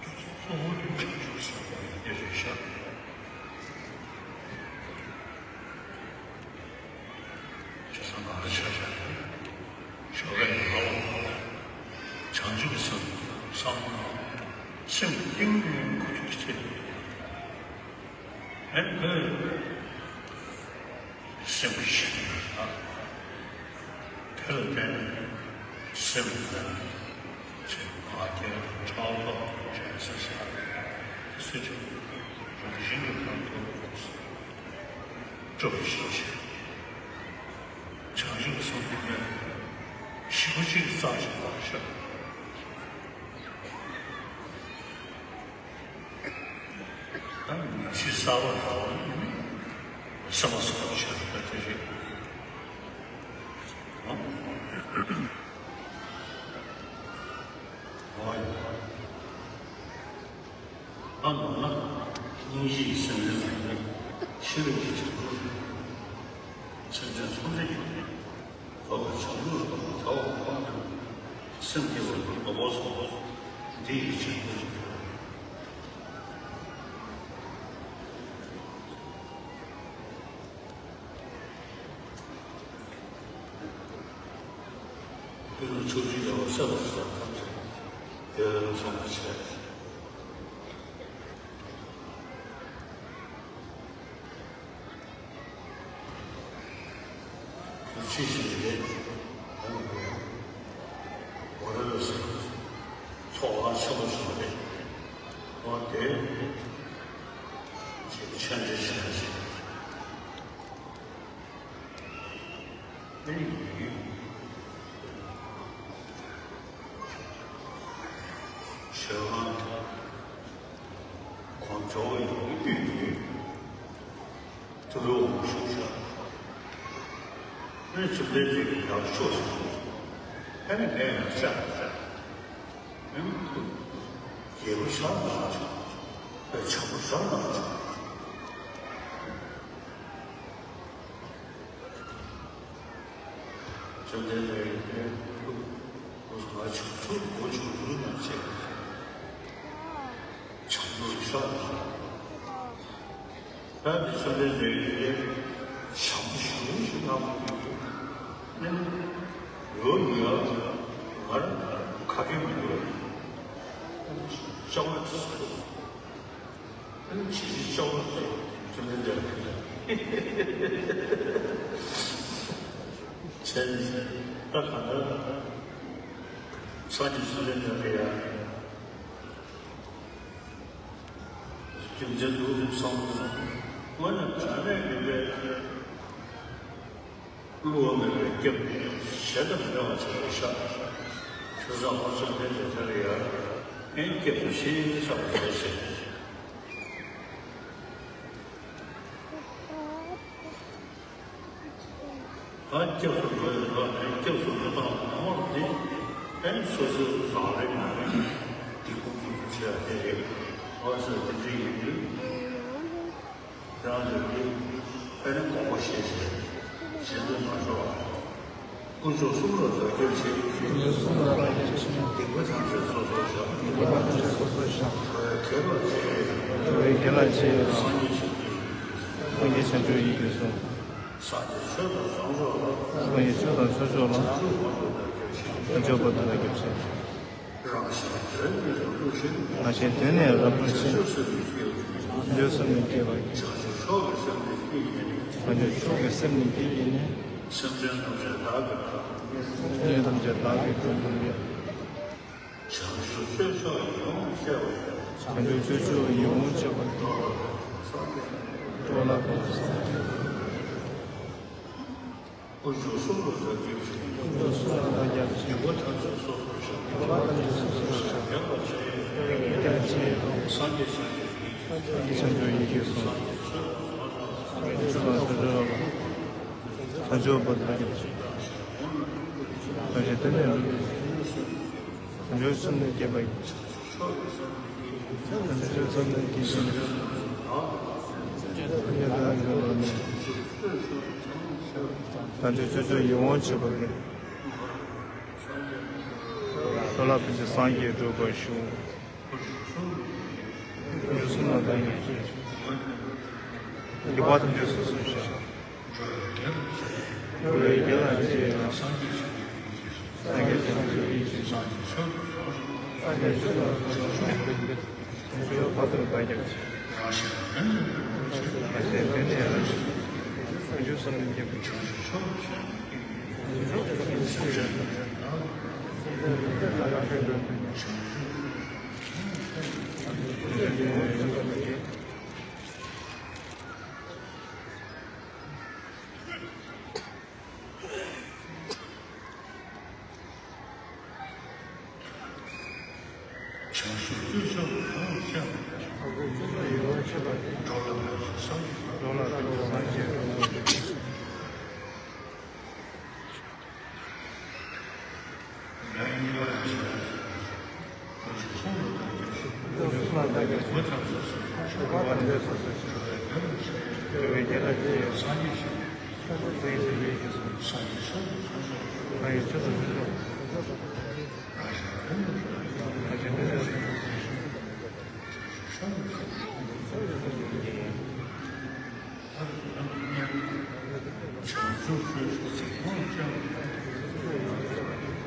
རྒྱུ་མཚན་གཙོ་བོ་དེ་བྱང་ཆུབ་སེམས་དཔའ་ཡི་གེ་རེད་ཤག་བྱས་ཙང་ང་རང་ཆ་བཞག་ན། ཞོགས་ཀས་ཡང་ལག་པ་བརྐྱངས། བྱང་ཆུབ་སེམས་བསམ་བློ་གནང་། སེམས་གཏིང་ནས་གུས་བཏུད་ཀྱི་ཚུལ། ཨེ་ཁོས་སེམས་ཀྱི་གཞི་དེ་ཡིན་ན། དེ་ལ་བརྟེན་ནས་སེམས་ལ་ཅིག་བག་སྐྱེལ་དང་ཕྲག་དོག་དང་འགྲན་ཟེར་ས་དེ་ཚོ་ཅིག་རང་བཞིན་གྱིས་མ་ཐོབ་པ་སྤྲོ་བའི་གཞི་བྱས། བྱང་ཆུབ་སེམས་དཔའ་ཞེ་པོ་ཅིག་རྩ་ཆེན་པོ་ཞིག་ད་ནང་གསེས་གསར་པ་འདྲ་བོ་ནི་སེམས་པ་སོགས་བྱས་པ་དེ་རེད། ཨ་མདོར་ན་སྙིང་རྗེའི་སེམས་ལྡན་ལ་ནི་ཤེས་རབ་ཀྱི་བྱང་ཆུབ། སེམས་ཅན་ཐམས་ཅད་ཀྱི་འགོག་པའི་བྱང་ཆུབ་ལ་བྱ་བ་གང་དང་སེམས་བསྐྱེད་པ་ལ་དོགས་པ་སོགས་འདི་ཡི་བྱེད་པོ་ཞིག་ཡོད། ཀུན་ལ་ཕྱོགས་བཅུའི་བདེ་བ་སྲིད་པ་སོགས་ཐམས་ཅད་བདེ་བའི་བློ་བཟང་དུ་བྱས། ཕྱི་ཞིག་རེད། འོ་རེད་ཟེར། ཚོགས་ལ་ཆེན་པོ་ཞིག་རེད། འོ་དེ་ཅིག་ཆོས་འབྲེལ་བྱས་ཞིག་ཨེ་ཡིན། ཆོས་ཁང་དུ་དགོང་ཇོ་བོ་ཡོང་དུས་དུས་ཐུབ་པའི་དབང་ཞུ་བྱ། ཨེ་བཅོམ་ལྡན་འདས་ཀྱིས་ཡར་ཤོག་ཟེར། ཨེ་ནི་ངས་ཡར་བཅར། ཨེ་ནི་ཁོ་རྒྱལ་པོ་ཤར་མ་ལ་ཆགས། ཨེ་བྱ་མོ་ཤར་མ་ལ་ཆགས། བཅོམ་ལྡན་འདས་ཀྱིས་ཁོ་ང་བྱང་ཆུབ་སྒོ་ཕྱུག་ཡུལ་ན་བཅས། བྱང་ཆུབ་ཤར་ལ། ད་དེ་བཅོམ་ལྡན་འདས་ཀྱིས་བྱང་ཆུབ་ཡུལ་ཞིག་གནང་བ་ཡིན། ཨེ་ནི་ཡོད་ཡོད་ང་རང་ཁ་སྐད་མི་འདུག་ལྕགས་མ་ཙི་ཙི་ཐུབ། ཨ་ནི་ཇི་ལྟར་ལྕགས་མ་ཙི་ཙི་ཐུབ་ལྡན་འདས་ལ་ཕུལ། བྱས་ནས་ད་གང་ལྟར་སངས་རྒྱས་བཅོམ་ལྡན་འདས་ལ་ཡང་རྒྱུ་མཚན་འདུག་བསམ་སོང་། དངོས་གནས་དྲང་གནས་ཡིན་པའི་བསླུ་བ་མེད་པའི་སྐྱབས་གཞན་དང་མི་འདྲ་བ་ཅིག་རེད་ཤག་བྱས་ཙང་ཧོར་སོག་དེ་དེ་ལྟར་ཡང་ངའི་སྐྱབས་སུ་མཆི་བསམ་པ་བྱས་ཤིང་། སྐྱབས་སུ་འགྲོ་བའི་ལམ་ནས་སྐྱབས་སུ་མི་གཏོང་བ་ནོར་དེ་ཕན་སོ་སོའི་རང་རིག་མ་ཡིན། སྡིག་པ་ཀུན་གྱི་ཆེ་བ་དེ་རེད། འོ་ཟེར་དེ་འདྲ་ཡིན་དུས། རང་རིག་གི་ཕན་དགོངས་པ་བཞེས་བྱས་གཞན་དུ་མ་འགྲོ་བ། དཀོན་མཆོག་གསུམ་ལ་བདག་སྐྱབས་མཆི། དཀོན་མཆོག་གསུམ་ལ་བདག་སྐྱབས་མཆི། སྡིག་པ་ཐམས་ཅད་སོ་སོར་བཤགས། སྡིག་པ་ཐམས་ཅད་སོ་སོར་བཤགས། འགྲོ་བའི་དགེ་ལ་རྗེས་ཡོད་ལ། འགྲོ་བའི་དགེ་ལ་རྗེས་ཡོད་ལ། སངས་རྒྱས་བྱང་ཆུབ་ཡིད་ཀྱིས་བཟུང་། སངས་རྒྱས་ཆོས་དང་ཚོགས་མཆོག་ལ། སངས་རྒྱས་ཆོས་དང་ཚོགས་མཆོག་ལ། བྱང་ཆུབ་བར་དུ་བདག་སྐྱབས་མཆི། རང་གཞན་དོན་ནི་རབ་ཏུ་ཕྱིན། རང་གཞན་དོན་ནི་རབ་ཏུ་ཕྱིན། བྱང་ཆུབ་སེམས་ནི་བསྐྱེད་པ་ཡིས། བྱང་ཆུབ་མཆོག་གི་སེམས་ནི་བསྐྱེད་པ་ཡིས། སེམས་ཅན་ཐམས་ཅད་བདག་གིས་དགྲ། སེམས་ཅན་ཐམས་ཅད་བདག་གིས་དགྲ་བསྒོམ་པས། བྱང་ཆུབ་སྤྱོད་མཆོག་ཡིད་འོང་སྤྱད་པ་ཡིས། བྱང་ཆུབ་སྤྱོད་མཆོག་ཡིད་འོང་སྤྱད་པ་ཡིས། འགྲོ་ལ་ཕན་པའི་སངས་རྒྱས། དཀོན་མཆོག་གསུམ་ལ་བདག་སྐྱབས་མཆི། དཀོན་མཆོག་གསུམ་ལ་བདག་སྐྱབས་མཆི། སྡིག་པ་ཐམས་ཅད་སོ་སོར་བཤགས། སྡིག་པ་ཐམས་ཅད་སོ་སོར་བཤགས། དགེ་ལ་རྗེས་ཡོད་ལ། སངས་རྒྱས་བྱང་ཆུབ་ཡིད། སངས་རྒྱས་བྱང་ཆུབ་ཡིད་ཀྱིས་བཟུང་། སངས་རྒྱས་ཆོས་དང་ཚོགས་མཆོག་ལ། བྱང་ཆུབ་བར་དུ་བདག་སྐྱབས་མཆི། རང་གཞན་དོན་ནི་རབ་ཏུ་ཕྱིན། བྱང་ཆུབ་སེམས་ནི་བསྐྱེད་པ་ཡིས། བྱང་ཆུབ་སེམས་ནི་བསྐྱེད་པ་ཡིས། བྱང་ཆུབ་སྤྱོད་མཆོག་ཡིད་འོང་སྤྱད་པ་ཡིས། བྱང་ཆུབ་སྤྱོད་མཆོག་ཡིད་འོང་སྤྱད་པ་ཡིས། འགྲོ་ལ་ཕན་ཕྱིར་སངས་རྒྱས་འགྲུབ་པར་ཤོག། དཀོན་མཆོག་གསུམ་ལ་བདག་སྐྱབས་མཆི། སྡིག་པ་ཐམས་ཅད་སོ་སོར་བཤགས། འགྲོ་བའི་དགེ་ལ་རྗེས་ཡོད་ལ། སངས་རྒྱས་བྱང་ཆུབ་ཡིད་ཀྱིས་བཟུང་། སངས་རྒྱས་བྱང་ཆུབ་ཡིད་ཀྱིས་བཟུང་། སངས་རྒྱས་ཆོས་དང་ཚོགས་མཆོག། སངས་རྒྱས་ཆོས་དང་ཚོགས་མཆོག་ལ། བྱང་ཆུབ་བར་དུ་བདག་སྐྱབས་མཆི། རང་གཞན་དོན་ནི་རབ་ཏུ་ཕྱིན། རང་གཞན་དོན་ནི་རབ་ཏུ་ཕྱིན། བྱང་ཆུབ་སེམས་ནི་བསྐྱེད་པ་ཡིས། བྱང་ཆུབ་མཆོག་ཏུ་བཤགས་པ་ཡིས། སེམས་ཅན་ཐམས་ཅད་བདག་གིས་དགྲ། སེམས་ཅན་ཐམས་ཅད་བདག་གིས་དགྲ། བྱང་ཆུབ་བྱང་ཆུབ་སྤྱོད་མཆོག་ཡིད་འོང་སྤྱད་པ་ཡིས།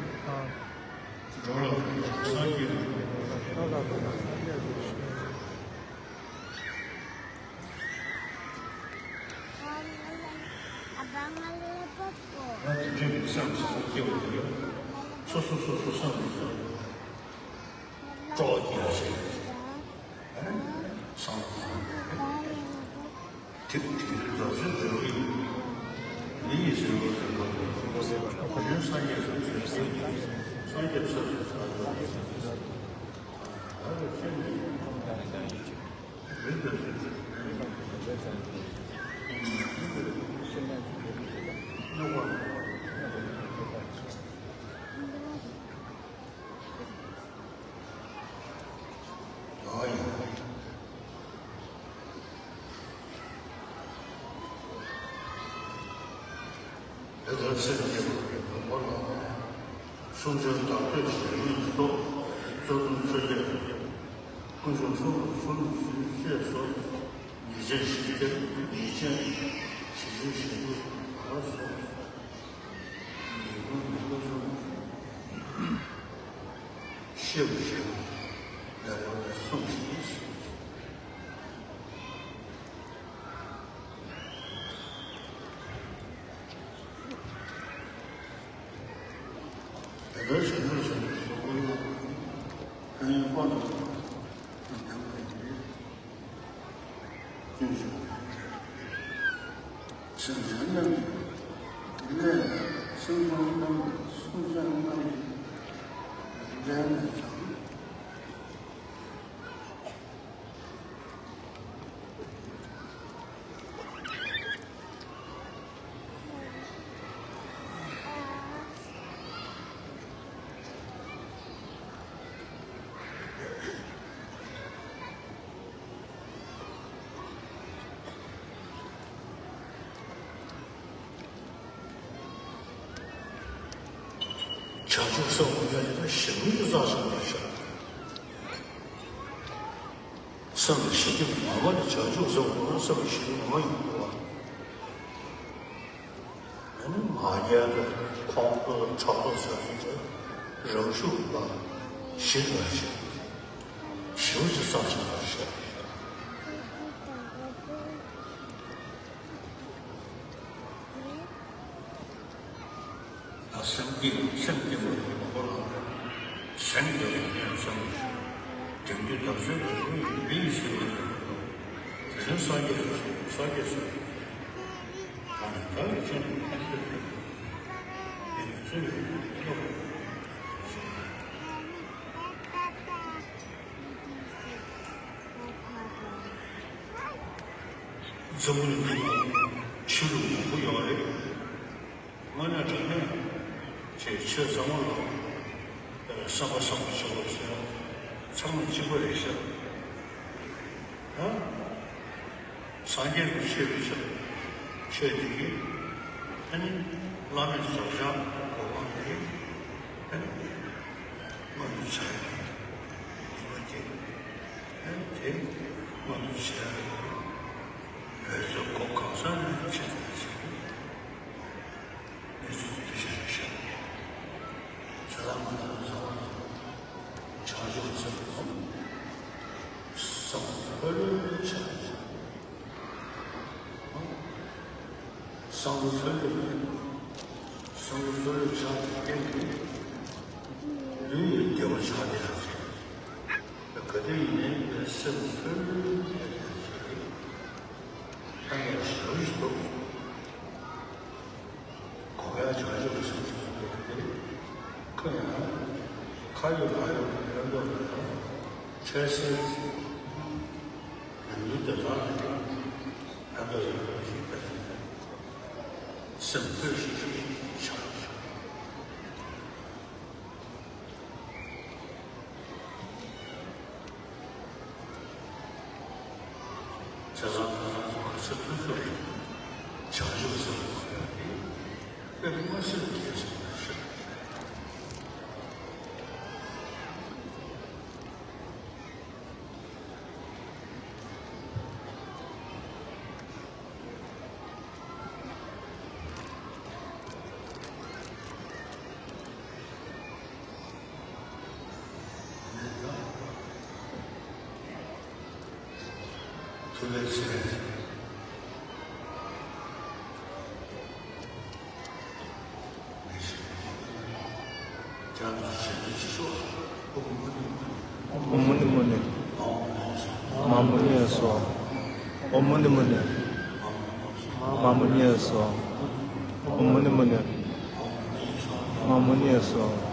འགྲོ་ལ་ཕན་ཕྱིར་སངས་རྒྱས། འགྲོ་ལ་ཕན་ཕྱིར་སངས་རྒྱས། སོ་སོ་སོ་སོ་བསམ་སྤྲོ་བ་སྐྱེ་བ་ཞིག་སངས། དེ་དེ་རྫོགས་ཆེན་འདོད་པའི་མི་ཡི་སེམས་པ་ཟེར་བ་དང་། གོ་ཡོན་སངས་རྒྱས་སུ་ཚུལ་བྱེད་ཀྱི་སངས་རྒྱས་ཚུལ་དུ་བྱ་དགོས། ད་རེ་ཅན་ནི་རིགས་དང་དེ་ལྟར་སེམས་བསྐྱེད་པ་གི་དང་པོ་ལ། གསུང་ཆོས་བདག་བསྟོད་བཤེས་གཉེན་སོགས་གཙོ་འཛིན་ཆོས་སྐྱོང་དཀོན་མཆོག་གསུམ་ལ་གསུམ་ཞུ་ཞེས་སོགས་ཉེས་ཅན་ཞི་བྱེད་ཉེས་ཅན་ཞི་བྱེད་ཞི་བྱེད་བར་སོགས། ཤེས་པར་བྱེད་པ་ལེགས་པར་གསུངས་ཤིང་། དེ་ལྟར་བྱས་ན་བྱས་ན་སོགས་པ་ལ་ཕན་ཡོན་དཔག་ཏུ་མེད་པ་ཡོད་པ་ཡིན། ཀུན་སྤྱོད་སེམས་ཅན་རྣམས་ཀྱི་ལས་ལ་སེམས་ཅན་རྣམས་ཀྱི་སེམས་ཅན་རྣམས་ཀྱི་ལས་ལས་ཀྱང་། བྱང་ཆུབ་སེམས་དཔའ་ཡོད་ན་ཞེ་པོ་ཅིག་བསགས་ཤིང་བར་བྱ། སེམས་ལ་ཞེ་སྡང་མ་བ་ནི་བྱང་ཆུབ་སེམས་དཔའ་ན་སེམས་ལ་ཞེ་སྡང་མ་ཡོང་དགོས་པ། ཨ་ནི་མ་ཉལ་དུ་ཁོང་ཁྲོ་ཕྲག་དོག་ཟེར་བ་ཅིག་རང་ཤུགས་ལ་ཞི་དྲག་བྱེད། ཞེ་པོ་ཅིག་བསགས་ཤིང་བར་བྱ། ད་སེམས་བསྐྱེད་སེམས་བསྐྱེད་པ་ཡོད་པ་ཁོ་ན་སེམས་བསྐྱེད་པ་ཡིན་ཡང་བསམ་བློ་ཞིག་དེང་དུས་དར་སྲོལ་དུ་མི་ཡི་སེམས་ལ་ཡོད་པ་དང་། དེ་བཞིན་སངས་རྒྱས་སུ་སངས་རྒྱས་སུ་ད་ནི་བདག་གི་སྤྱན་ནི་ཐམས་ཅད་མཁྱེན་པ་ཡིན་ན་བརྩོན་འགྲུས་ཀྱི་སྟོབས། འཛམ་བུ་གླིང་འདི་ན་ཆོས་ལུགས་མང་པོ་ཡོད་རེད། དངོས་གནས་དྲང་གནས་ཀྱི་ཆོས་ཚང་མ་ལ་བསམ་པ་བསམ་པ་ཆོས་ལུགས་ཟེར་ཚང་མ་གཅིག་པ་རེད་ཤག་ད་སངས་རྒྱས་ཀྱི་ཆོས་ཀྱི་ཆོས་ཆོས་དེ་གི་ཨ་ནི་བླ་མེད་རྫོགས་བྱང་གོ་འཕང་དེ་ཨ་ནི་མངོན་དུ་བྱ་ཡ་རེད། ཉི་མ་བརྒྱད་ཨ་ནི་དེ་མངོན་དུ་བྱ་ཡ་རེད། བོད་ཚོ་གོ་གང་ས་ནས་བྱེད་ཐུབ་ཅིག་གནས་ཚུལ་དེ་འདྲ་ཞིག་རེད་ཤག་བྱ་ལ་མ་ལ་བཟའ་བ་བྱང་ཆུབ་སེམས་ཀྱི་བསམ་བློ་ལྷོད་ལྷོད་བྱ། བསམ་བློ་ལྷོད་ལྷོད་བསམ་བློ་ལྷོད་ལྷོད་བྱ་བའི་རྐྱེན་གྱིས་ལུས་ཡི་བདེ་བ་ཆགས་བསྡད་ཡག་རེད། ག་དུས་ཡིན་ནའི་སེམས་ལྷོད་ལྷོད་བསྡད་ཡག་རེད། ད་ངས་ཞུ་ཞུ་འདུག་གོ་ཡ་བྱང་ཆུབ་སེམས་ཀྱི་རྒྱུ་དེ་ཁོ་ཡང་ཁ་ཡོད་ལག་ཡོད་ཀྱི་ཕན་ཐོགས་ལ་འཕྲལ་སེལ་ཡོང་རྒྱུ་དེ་རང་ལ་ཕན་ཐོགས་ཡོད་པ་ཞིག་ཕན་སེམས་ལྷོད་ཤིག་ཤིག་ཆགས། བྱས་ཙང་ང་རང་ཚོ་ག་ཚོད་ཐུབ་ཐུབ་བྱང་ཆུབ་སེམས་ལ་གོ་ཡ་དེ་དཔེ་མ་སྲིད་པའི་གལ་ཆེན་པོ་རེད་ཤག་ཐུབ་པའི་ཚེ། ཨོཾ་མུ་ནི་མུ་ནི། མ་མུ་ནེ་སྭཱ་ཧཱ། ཨོཾ་མུ་ནི་མུ་ནི། མ་མུ་ནེ་སྭཱ་ཧཱ། ཨོཾ་མུ་ནི་མུ་ནི། མ་མུ་ནེ་སྭཱ་ཧཱ།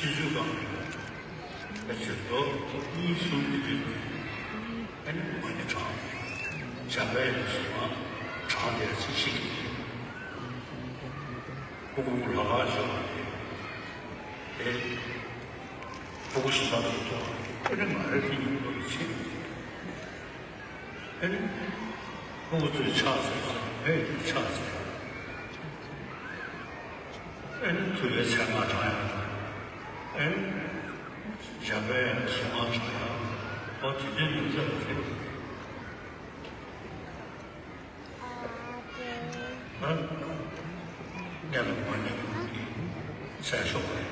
ཕྱི་ཚུལ་གང་ཕལ་ཆེར་ལོ་གཉིས་གསུམ་གྱི་རིང་ཨ་ནི་མ་ཎི་བགྲང་། འཇམ་པའི་གཟུངས་སྔགས་བགྲང་བསྡད་ཅིག་ཤིག་ཕྲུ་གུ་ལ་ཁ་ཤོར་བ་དེ། ཕྲུ་གུ་གཞན་དག་ཏུ་གཏོང་བ་དེ་ཨ་ནི་ང་རང་གི་ཉིན་མོ་ལ་བྱེད། ཨ་ནི་ཕྲུ་གུ་ཚོས་ཕྱག་འཚལ་ཚེ་བོད་ཀྱི་ཕྱག་འཚལ། ཨ་ནི་ཐུབ་པའི་ཚེ་སྔགས་བགྲང་ཡག་དང་། ཨ་ནི་འཇམ་པའི་གཟུངས་སྔགས་བགྲང་ཡག་འོ་དེ་འདྲའི་ཡོད་ཚད་རེད། ཨ་ནི་ལ་མ་ཎི་གི་ཚད་ཤོག་རེད།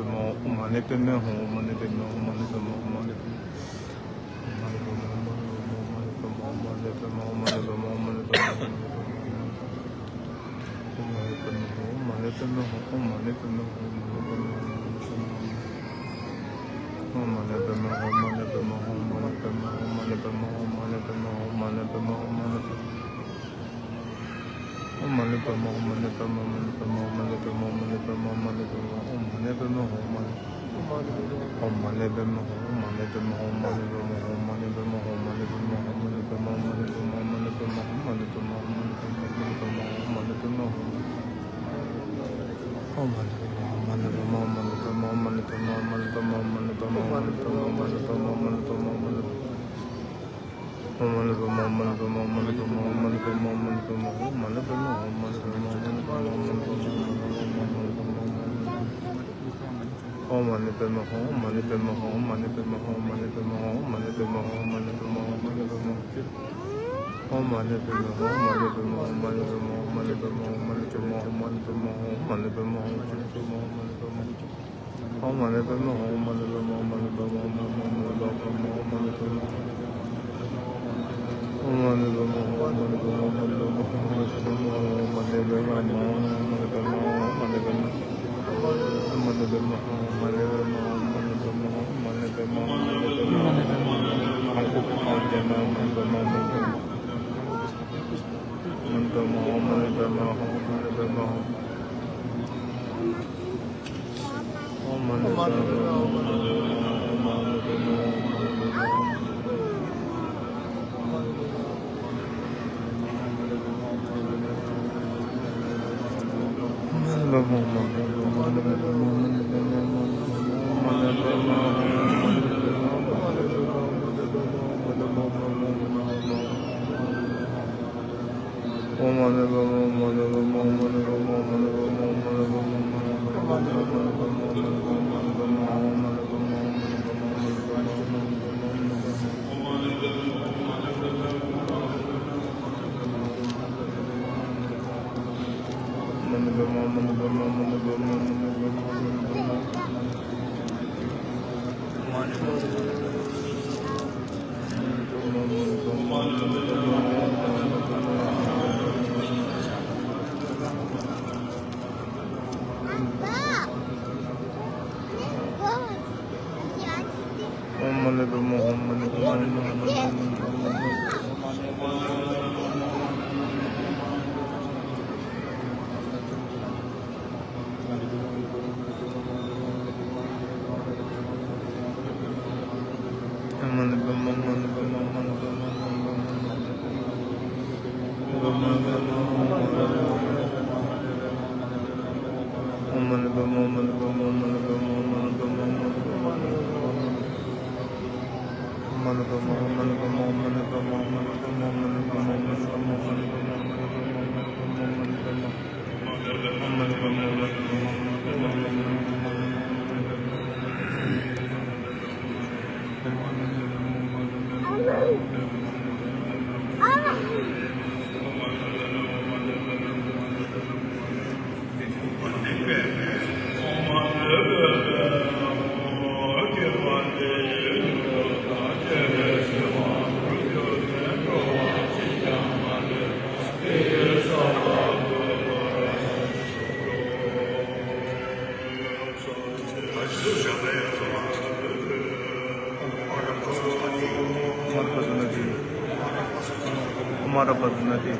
कुमारपद्मनाथी।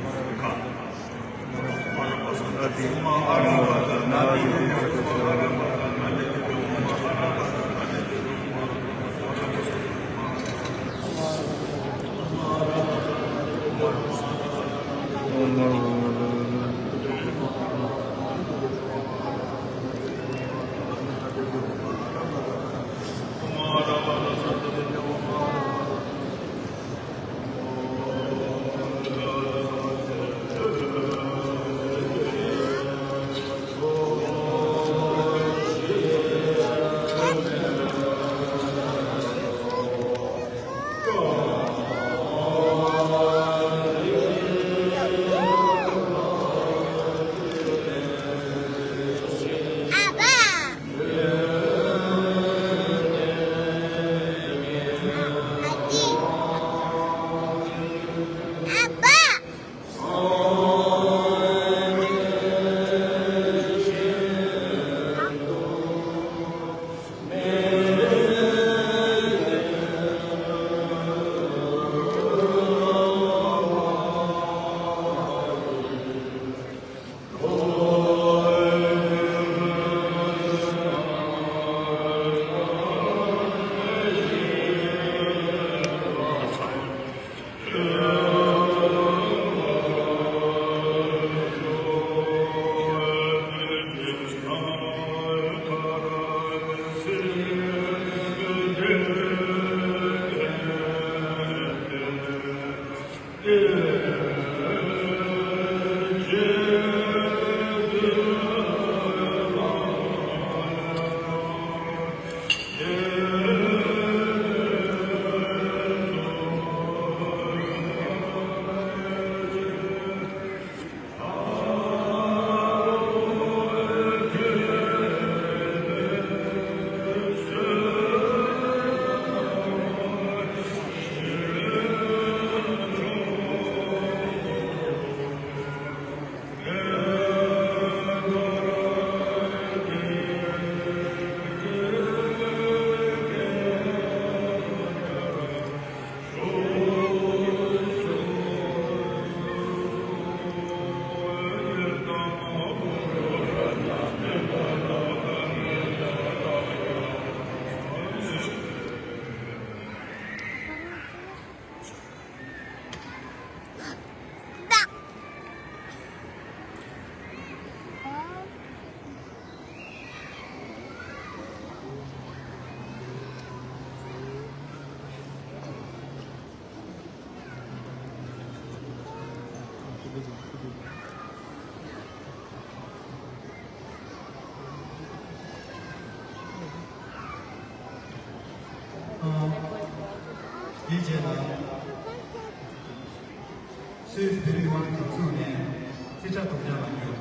དེའི་རྗེས་ལ། སུད་སི་བོད་རིགས་དབར་གྱི་ཚུགས་ནས་རྩིས་ཁྲ་དོག་རྒྱག་གནང་རྒྱུ།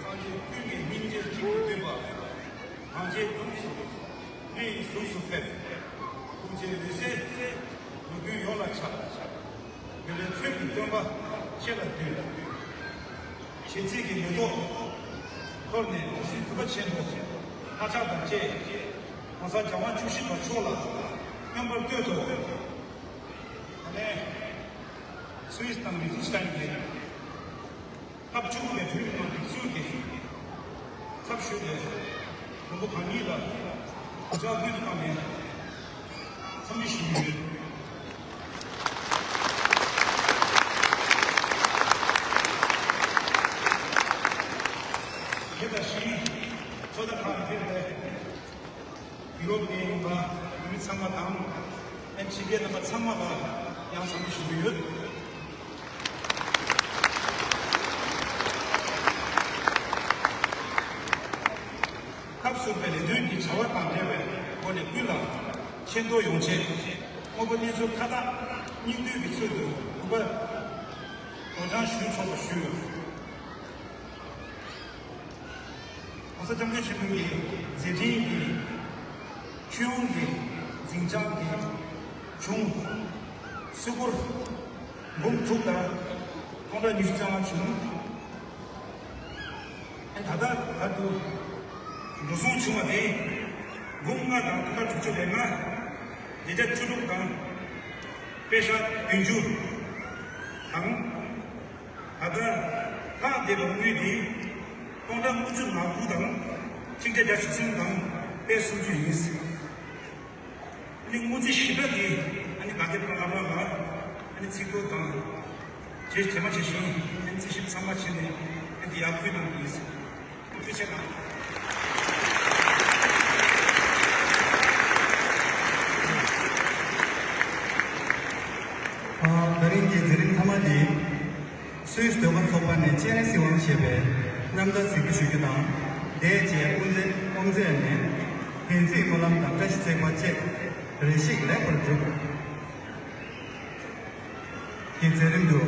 སངས་རྒྱས་ཀུན་གྱི་སྙིང་རྗེ་གཅིག་ཏུ་བསྟུན་པ། གང་བྱས་ཡོངས་སུ་མི་ཡི་གཟུགས་སུ་ཕེབས། ཐུགས་རྗེའི་འོད་ཟེར་ལུས་ཀུན་ཡོངས་ལ་ཁྱབ། འདི་ལས་ཚུལ་གྱི་སྟོན་པ་ཁྱེད་ལ་འདུད། ཞེ་ཚིག་གི་མེ་ཏོག་འཐོར་ནས་འོད་ཟེར་གྲུབ་པ་ཆེན་པོ་ལྷ་ལྕགས་དང་བཅས་༸གོང་ས་༸རྒྱལ་དབང་བཅུ་བཞི་པ་མཆོག་ལ་སྨོན་པར་བསྟོད་དོ། ད་ལན་སུད་སི་དང་ལི་ཐན་སི་ཐན་གྱི་སྐབས་བཅུ་དགུ་པའི་བོད་མི་མང་གི་གཙོས་ཀྱི་ཚབ་ཞུས་ཏེ་མགོན་པོ་གང་ཉིད་ལ་གུས་ཕྱག་ཀུན་ཏུ་བཏང་ནས་འཚམས་འདྲི་ཞུ་རྒྱུ་ཡོད། དེ་དང་གཞན་ཚོགས་བརྡ་ཁག་ལ་ཕེབས་ཏེ། ཡུ་རོབ་ནས་ཡིན་པ་བོད་མི་ཚང་མ་དང་། ཨེ་ཕྱི་རྒྱལ་རྣམ་པ་ཚང་མ་ལ་ཡང་འཚམས་འདྲི་ཞུ་གི་ཡོད། སྐབས་སུ་བབས་པའི་ལས་དོན་གྱི་བྱ་བ་དང་འབྲེལ་བའི་སྒོ་ནས་ཀུན་ལ་ཆེ་མཐོང་ཡོང་ཆེད་དངོས་པོ་གནས་ཚུལ་ཁ་བརྡ་སྙིང་བསྡུས་ཀྱི་ཚུལ་དུ་གུས་པ་སྒྲོག་སྦྱང་ཞུས་ཆོག་པ་ཞུས། ༸གོང་ས་༸སྐྱབས་མགོན་ཆེན་པོ་ཡི་མཛད་འཕྲིན་གྱི་ཆོས་དབང་གི་འཛིན་བྱང་གི་གཞུང་སུད་སྒོར་འབུམ་དྲུག་དང་སྟོང་ཕྲག་ཉི་ཤུ་རྩ་ལྔ་བྱུང་། ཨ་ད་ལྟ་བར་དུ་འགྲོ་སོང་བྱུང་བ་དེ་འབུམ་ལྔ་དང་སྟོང་ཕྲག་དྲུག་ཅུ་རེ་ལྔ། བརྒྱ་ཆ་བཅུ་དྲུག་དང་པེ་ཤ་བདུན་ཅུ་དང་། ད་ལྟ་ལྷག་བསྡད་པ་དངུལ་དེ་སྟོང་ཕྲག་དགུ་བཅུ་ང་དགུ་དང་ཆིག་བརྒྱ་བརྒྱད་ཅུ་གསུམ་དང་པེ་སོ་བཅུ་ཡིན། ཨ་ནི་དངུལ་རྩིས་ཞིབ་ཕྲ་དེ་ཨ་ནི་དགའ་ལྡན་ཕོ་བྲང་ལགས་ལ་ཨ་ནི་ཚིག་ཐོ་དང་རྗེས་རྗེས་མ་བྱས་ཤིང་ཨ་ནི་རྩིས་ཞིབ་ཚང་མ་བྱས་ནས་ཨ་ནི་དེ་ཡར་ཕུལ་གནང་གི་ཡིན། ཐུགས་རྗེ་ཆེ་གནང་། ཨ། ད་རིང་གི་མཛད་རིམ་མཐའ་མ་དེ། སུད་སི་ཟློས་གར་ཚོགས་པ་ནས་སྤྱན་རས་གཟིགས་དབང་ཞེས་པའི་རྣམ་ཐར་གཟིགས་འབུལ་ཞུ་རྒྱུ་དང་། དེའི་རྗེས་དབུ་མཛད་དབུ་མཛད་ནས་འགན་འཛིན་སྨོན་ལམ་དང་བཀྲ་ཤིས་བརྩེགས་པ་བཅས་རེ་ཞིག་ལེགས་པར་གྲུབ། གི་མཛད་རིམ་དུ།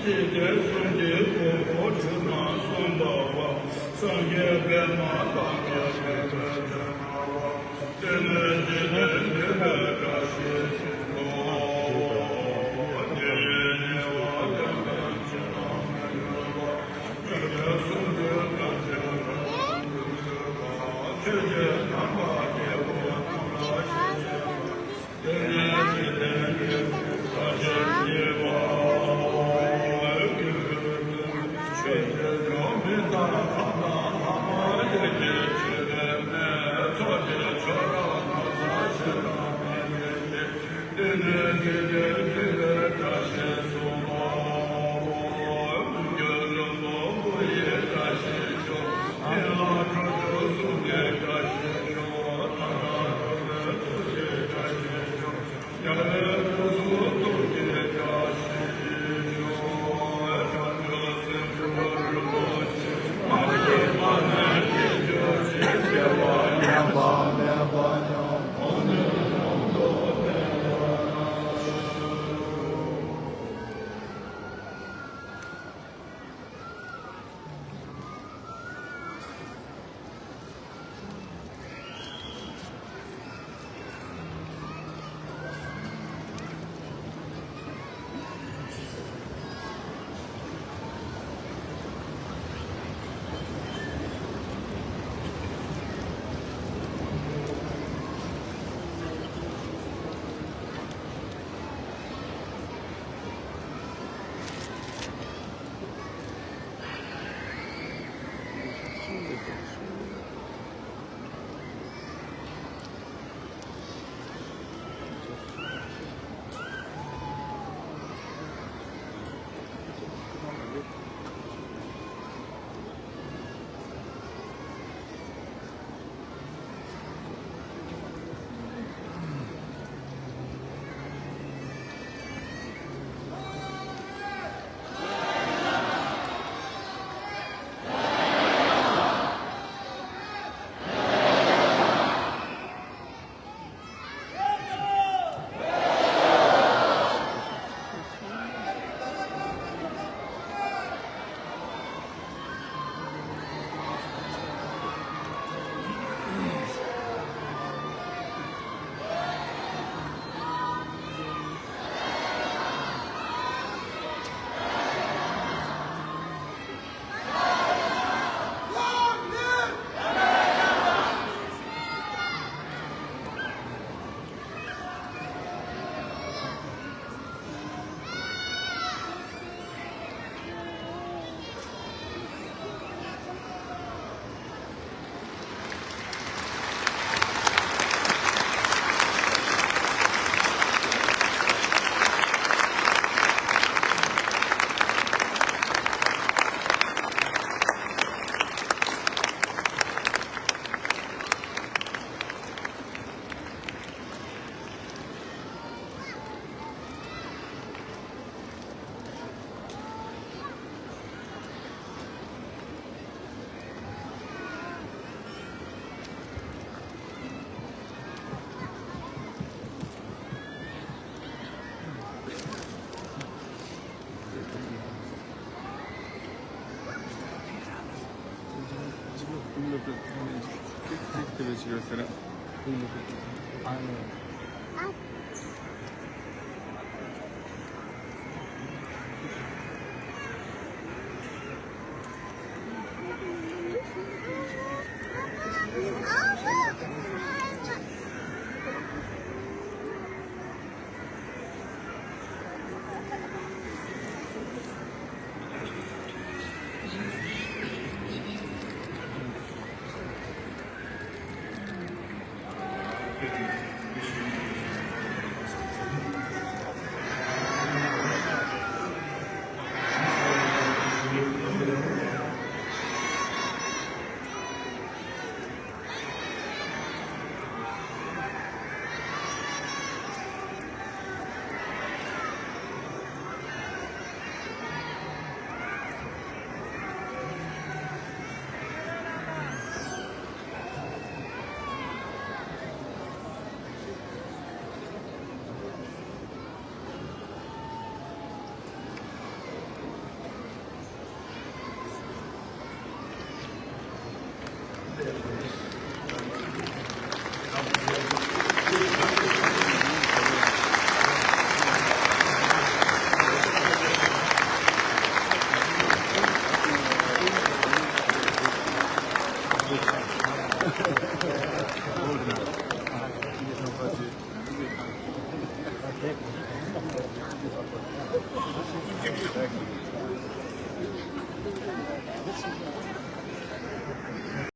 ཞི་བདེ་གསུམ་གྱི་གོ་འཕང་འགྲུབ་ན་གསུངས་པ་བ། སངས་རྒྱས་པདྨ་དང་བཅས་པའི་དོན་དམ་པ། དེ་ནས་འཇིག་རྟེན་མཁྱེན་པའི་བཀྲ་ཤིས་ཤིང་ཏོག །དེ་ཡི་ཉེ་བར་ལེན་པའི་ཕྱིར་ན་མི་འགྱུར་བ། ཞི་བདེ་གསུམ་གྱི་གོ་འཕང་འགྲུབ་པ། ཆོས་ཀྱི་དམ་པ་སྐྱེས་བུ་དམ་ལ་ཞེན་བྱེད་པ།